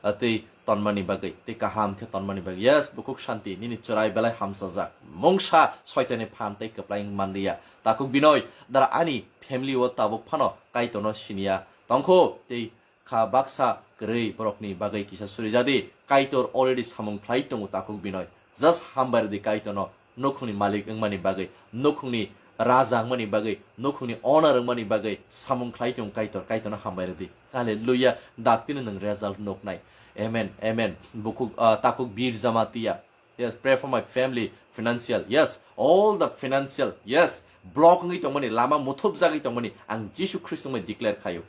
ah, tei tonmani bagwi. Tei kaham khe tonmani bagwi. Yes, bukhuk santi. Nini chwrai belai hamsajak. Mungsa soitani phan tei kwplai manliya. Takhuk Binoy, dara ani family o tabuk phano Kaitorno siniya tongkho tei kha baksa kwrwi borokni bagwi kisa suri jadi. Kaitor already samung khlai tongo takhuk Binoy. Just hambai rwdi Kaitorno, nukhungni malik wngmani bagwi, nukhungni raja wngmani bagwi, nukhungni owner wngmani bagwi samung khlai tongo Kaitor, Kaitorno hambai rwdi. Hallelujah. Daktino nwng result nuknai. Amen, amen. Bukhuk, ah, takhuk Bir Jamatia. Yes, pray for my family, financial. Yes, all the financial. Yes, block wngwi tongmani, lama muthupjagwi tongmani, ang Jisu Khristo bai declare khaio.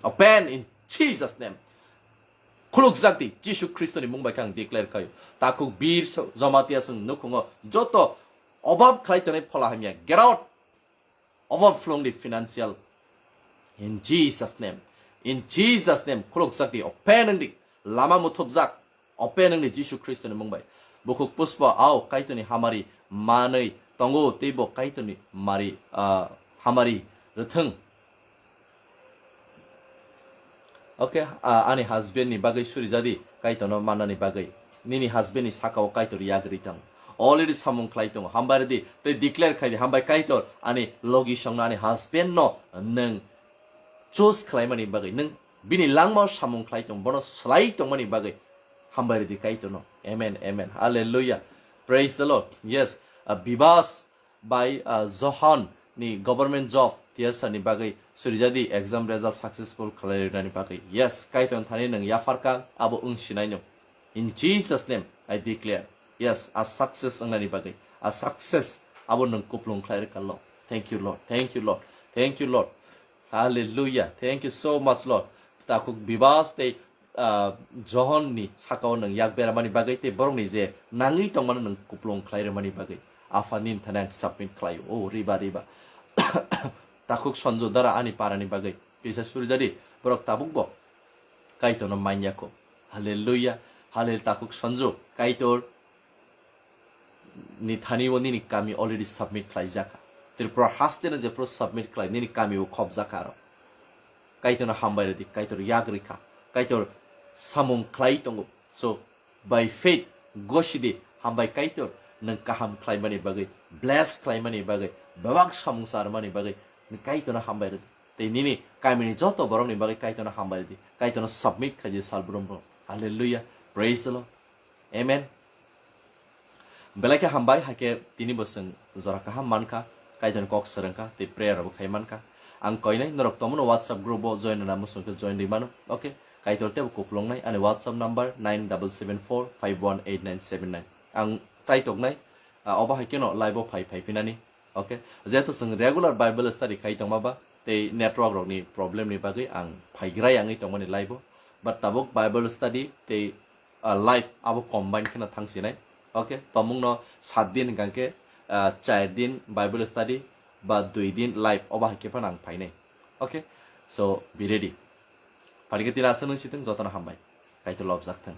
Open in Jesus name. Khulukjak di, Jisu Khristo ni mung bai khe ang declare khaio. Takhuk Bir so-, Jamatia song nukhungo joto obab khlai tongnai phola hamya. Get out. Overflowing the financial. In Jesus' name. In Jesus' name. Khulukjak di, open wng di. Lama muthupjak. Open wng di Jisu Khristo ni mung bai. Bukhuk Puspa, ao Kaitorni hamari manwi tongo, teibo Kaitorni mari, ah, hamari rwthwng. Okay, ah, ani husband ni bagwi suri jadi, Kaitorno mannani bagwi. Nini husband ni sakao Kaitor yagri tong. Already samung khlai tongo. Hambai rwdi, tei declare khai di, "Hambai Kaitor, ani logi songno, ani husband no nwng choose khlaimani bagwi, nwng bini langmao samung khlai tong, bono slai tongmani bagwi hambai rwdi Kaitorno." Amen, amen. Hallelujah. Praise the Lord. Yes, uh, Bibas bai, uh, Johan ni government job tiyasa ni bagwi surijadi, exam result successful khlai rwnani bagwi. Yes, Kaitor thani nwng yapharkha, abo wng sinai no. In Jesus name I declare, yes, a success wngnani bagwi, a success abo nwng kuplung khlai rwkha Lord. Thank you Lord, thank you Lord, thank you Lord. Hallelujah, thank you so much Lord. Takhuk Bibas tei, ah, Johon ni sakao nwng yak beramani bagwi tei borokni je nangwi tongmano nwng kuplung khlai rwmani bagwi Apha nini thani ang submit khlaio. O riba riba. Takhuk Sonjo dara ani parani bagwi kisa surijadi, borok tabukbo Kaitorno manya kho. Hallelujah. Hallel takhuk Sonjo, Kaitor ni thani o nini kami already submit khlai jaka. Tripura haste no je pro submit khlai nini kami o khop jaka aro. Kaitorno hambai rwdi, Kaitor yak rwkha, Kaitor samung khlai tongo. So by faith gosidi, hambai Kaitor, nwng kaham khlaimani bagwi, bless khlaimani bagwi, bebak samung charmani bagwi, nwng Kaitorno hambai rwdi. Tei nini kamini joto borokni bagwi Kaitorno hambai rwdi. Kaitorno submit khaidi salbrum bo. Hallelujah. Praise the Lord. Amen. Belai khe hambai, hakhe tini bo chwng jora kaham mankha, Kaitorni kok swrwngkha tei prayer rokbo khai mankha. Ang koinai norok tomono WhatsApp group o join rwna muchung khe join rwi mano. Okay, Kaitor teibo kuplungnai ani WhatsApp number nine double seven four five one eight nine seven nine. Ang chaitoknai, ah, obo hai kheno live o phai phai phinani. Okay, jehetu chwng regular Bible study khai tongma ba tei network rokni problem ni bagwi ang phaigrai wngwi tongmani live o. But tabuk Bible study tei, ah, live abo combine kheno thangsinai. Okay, tomungno sat din hwnkha khe, ah, char din Bible study ba dui din live obo hai khe phano ang phainai. Okay, so be ready. Phaikhe tini aswk nung sitwng jotono hambai. Kaitor lobjak thung.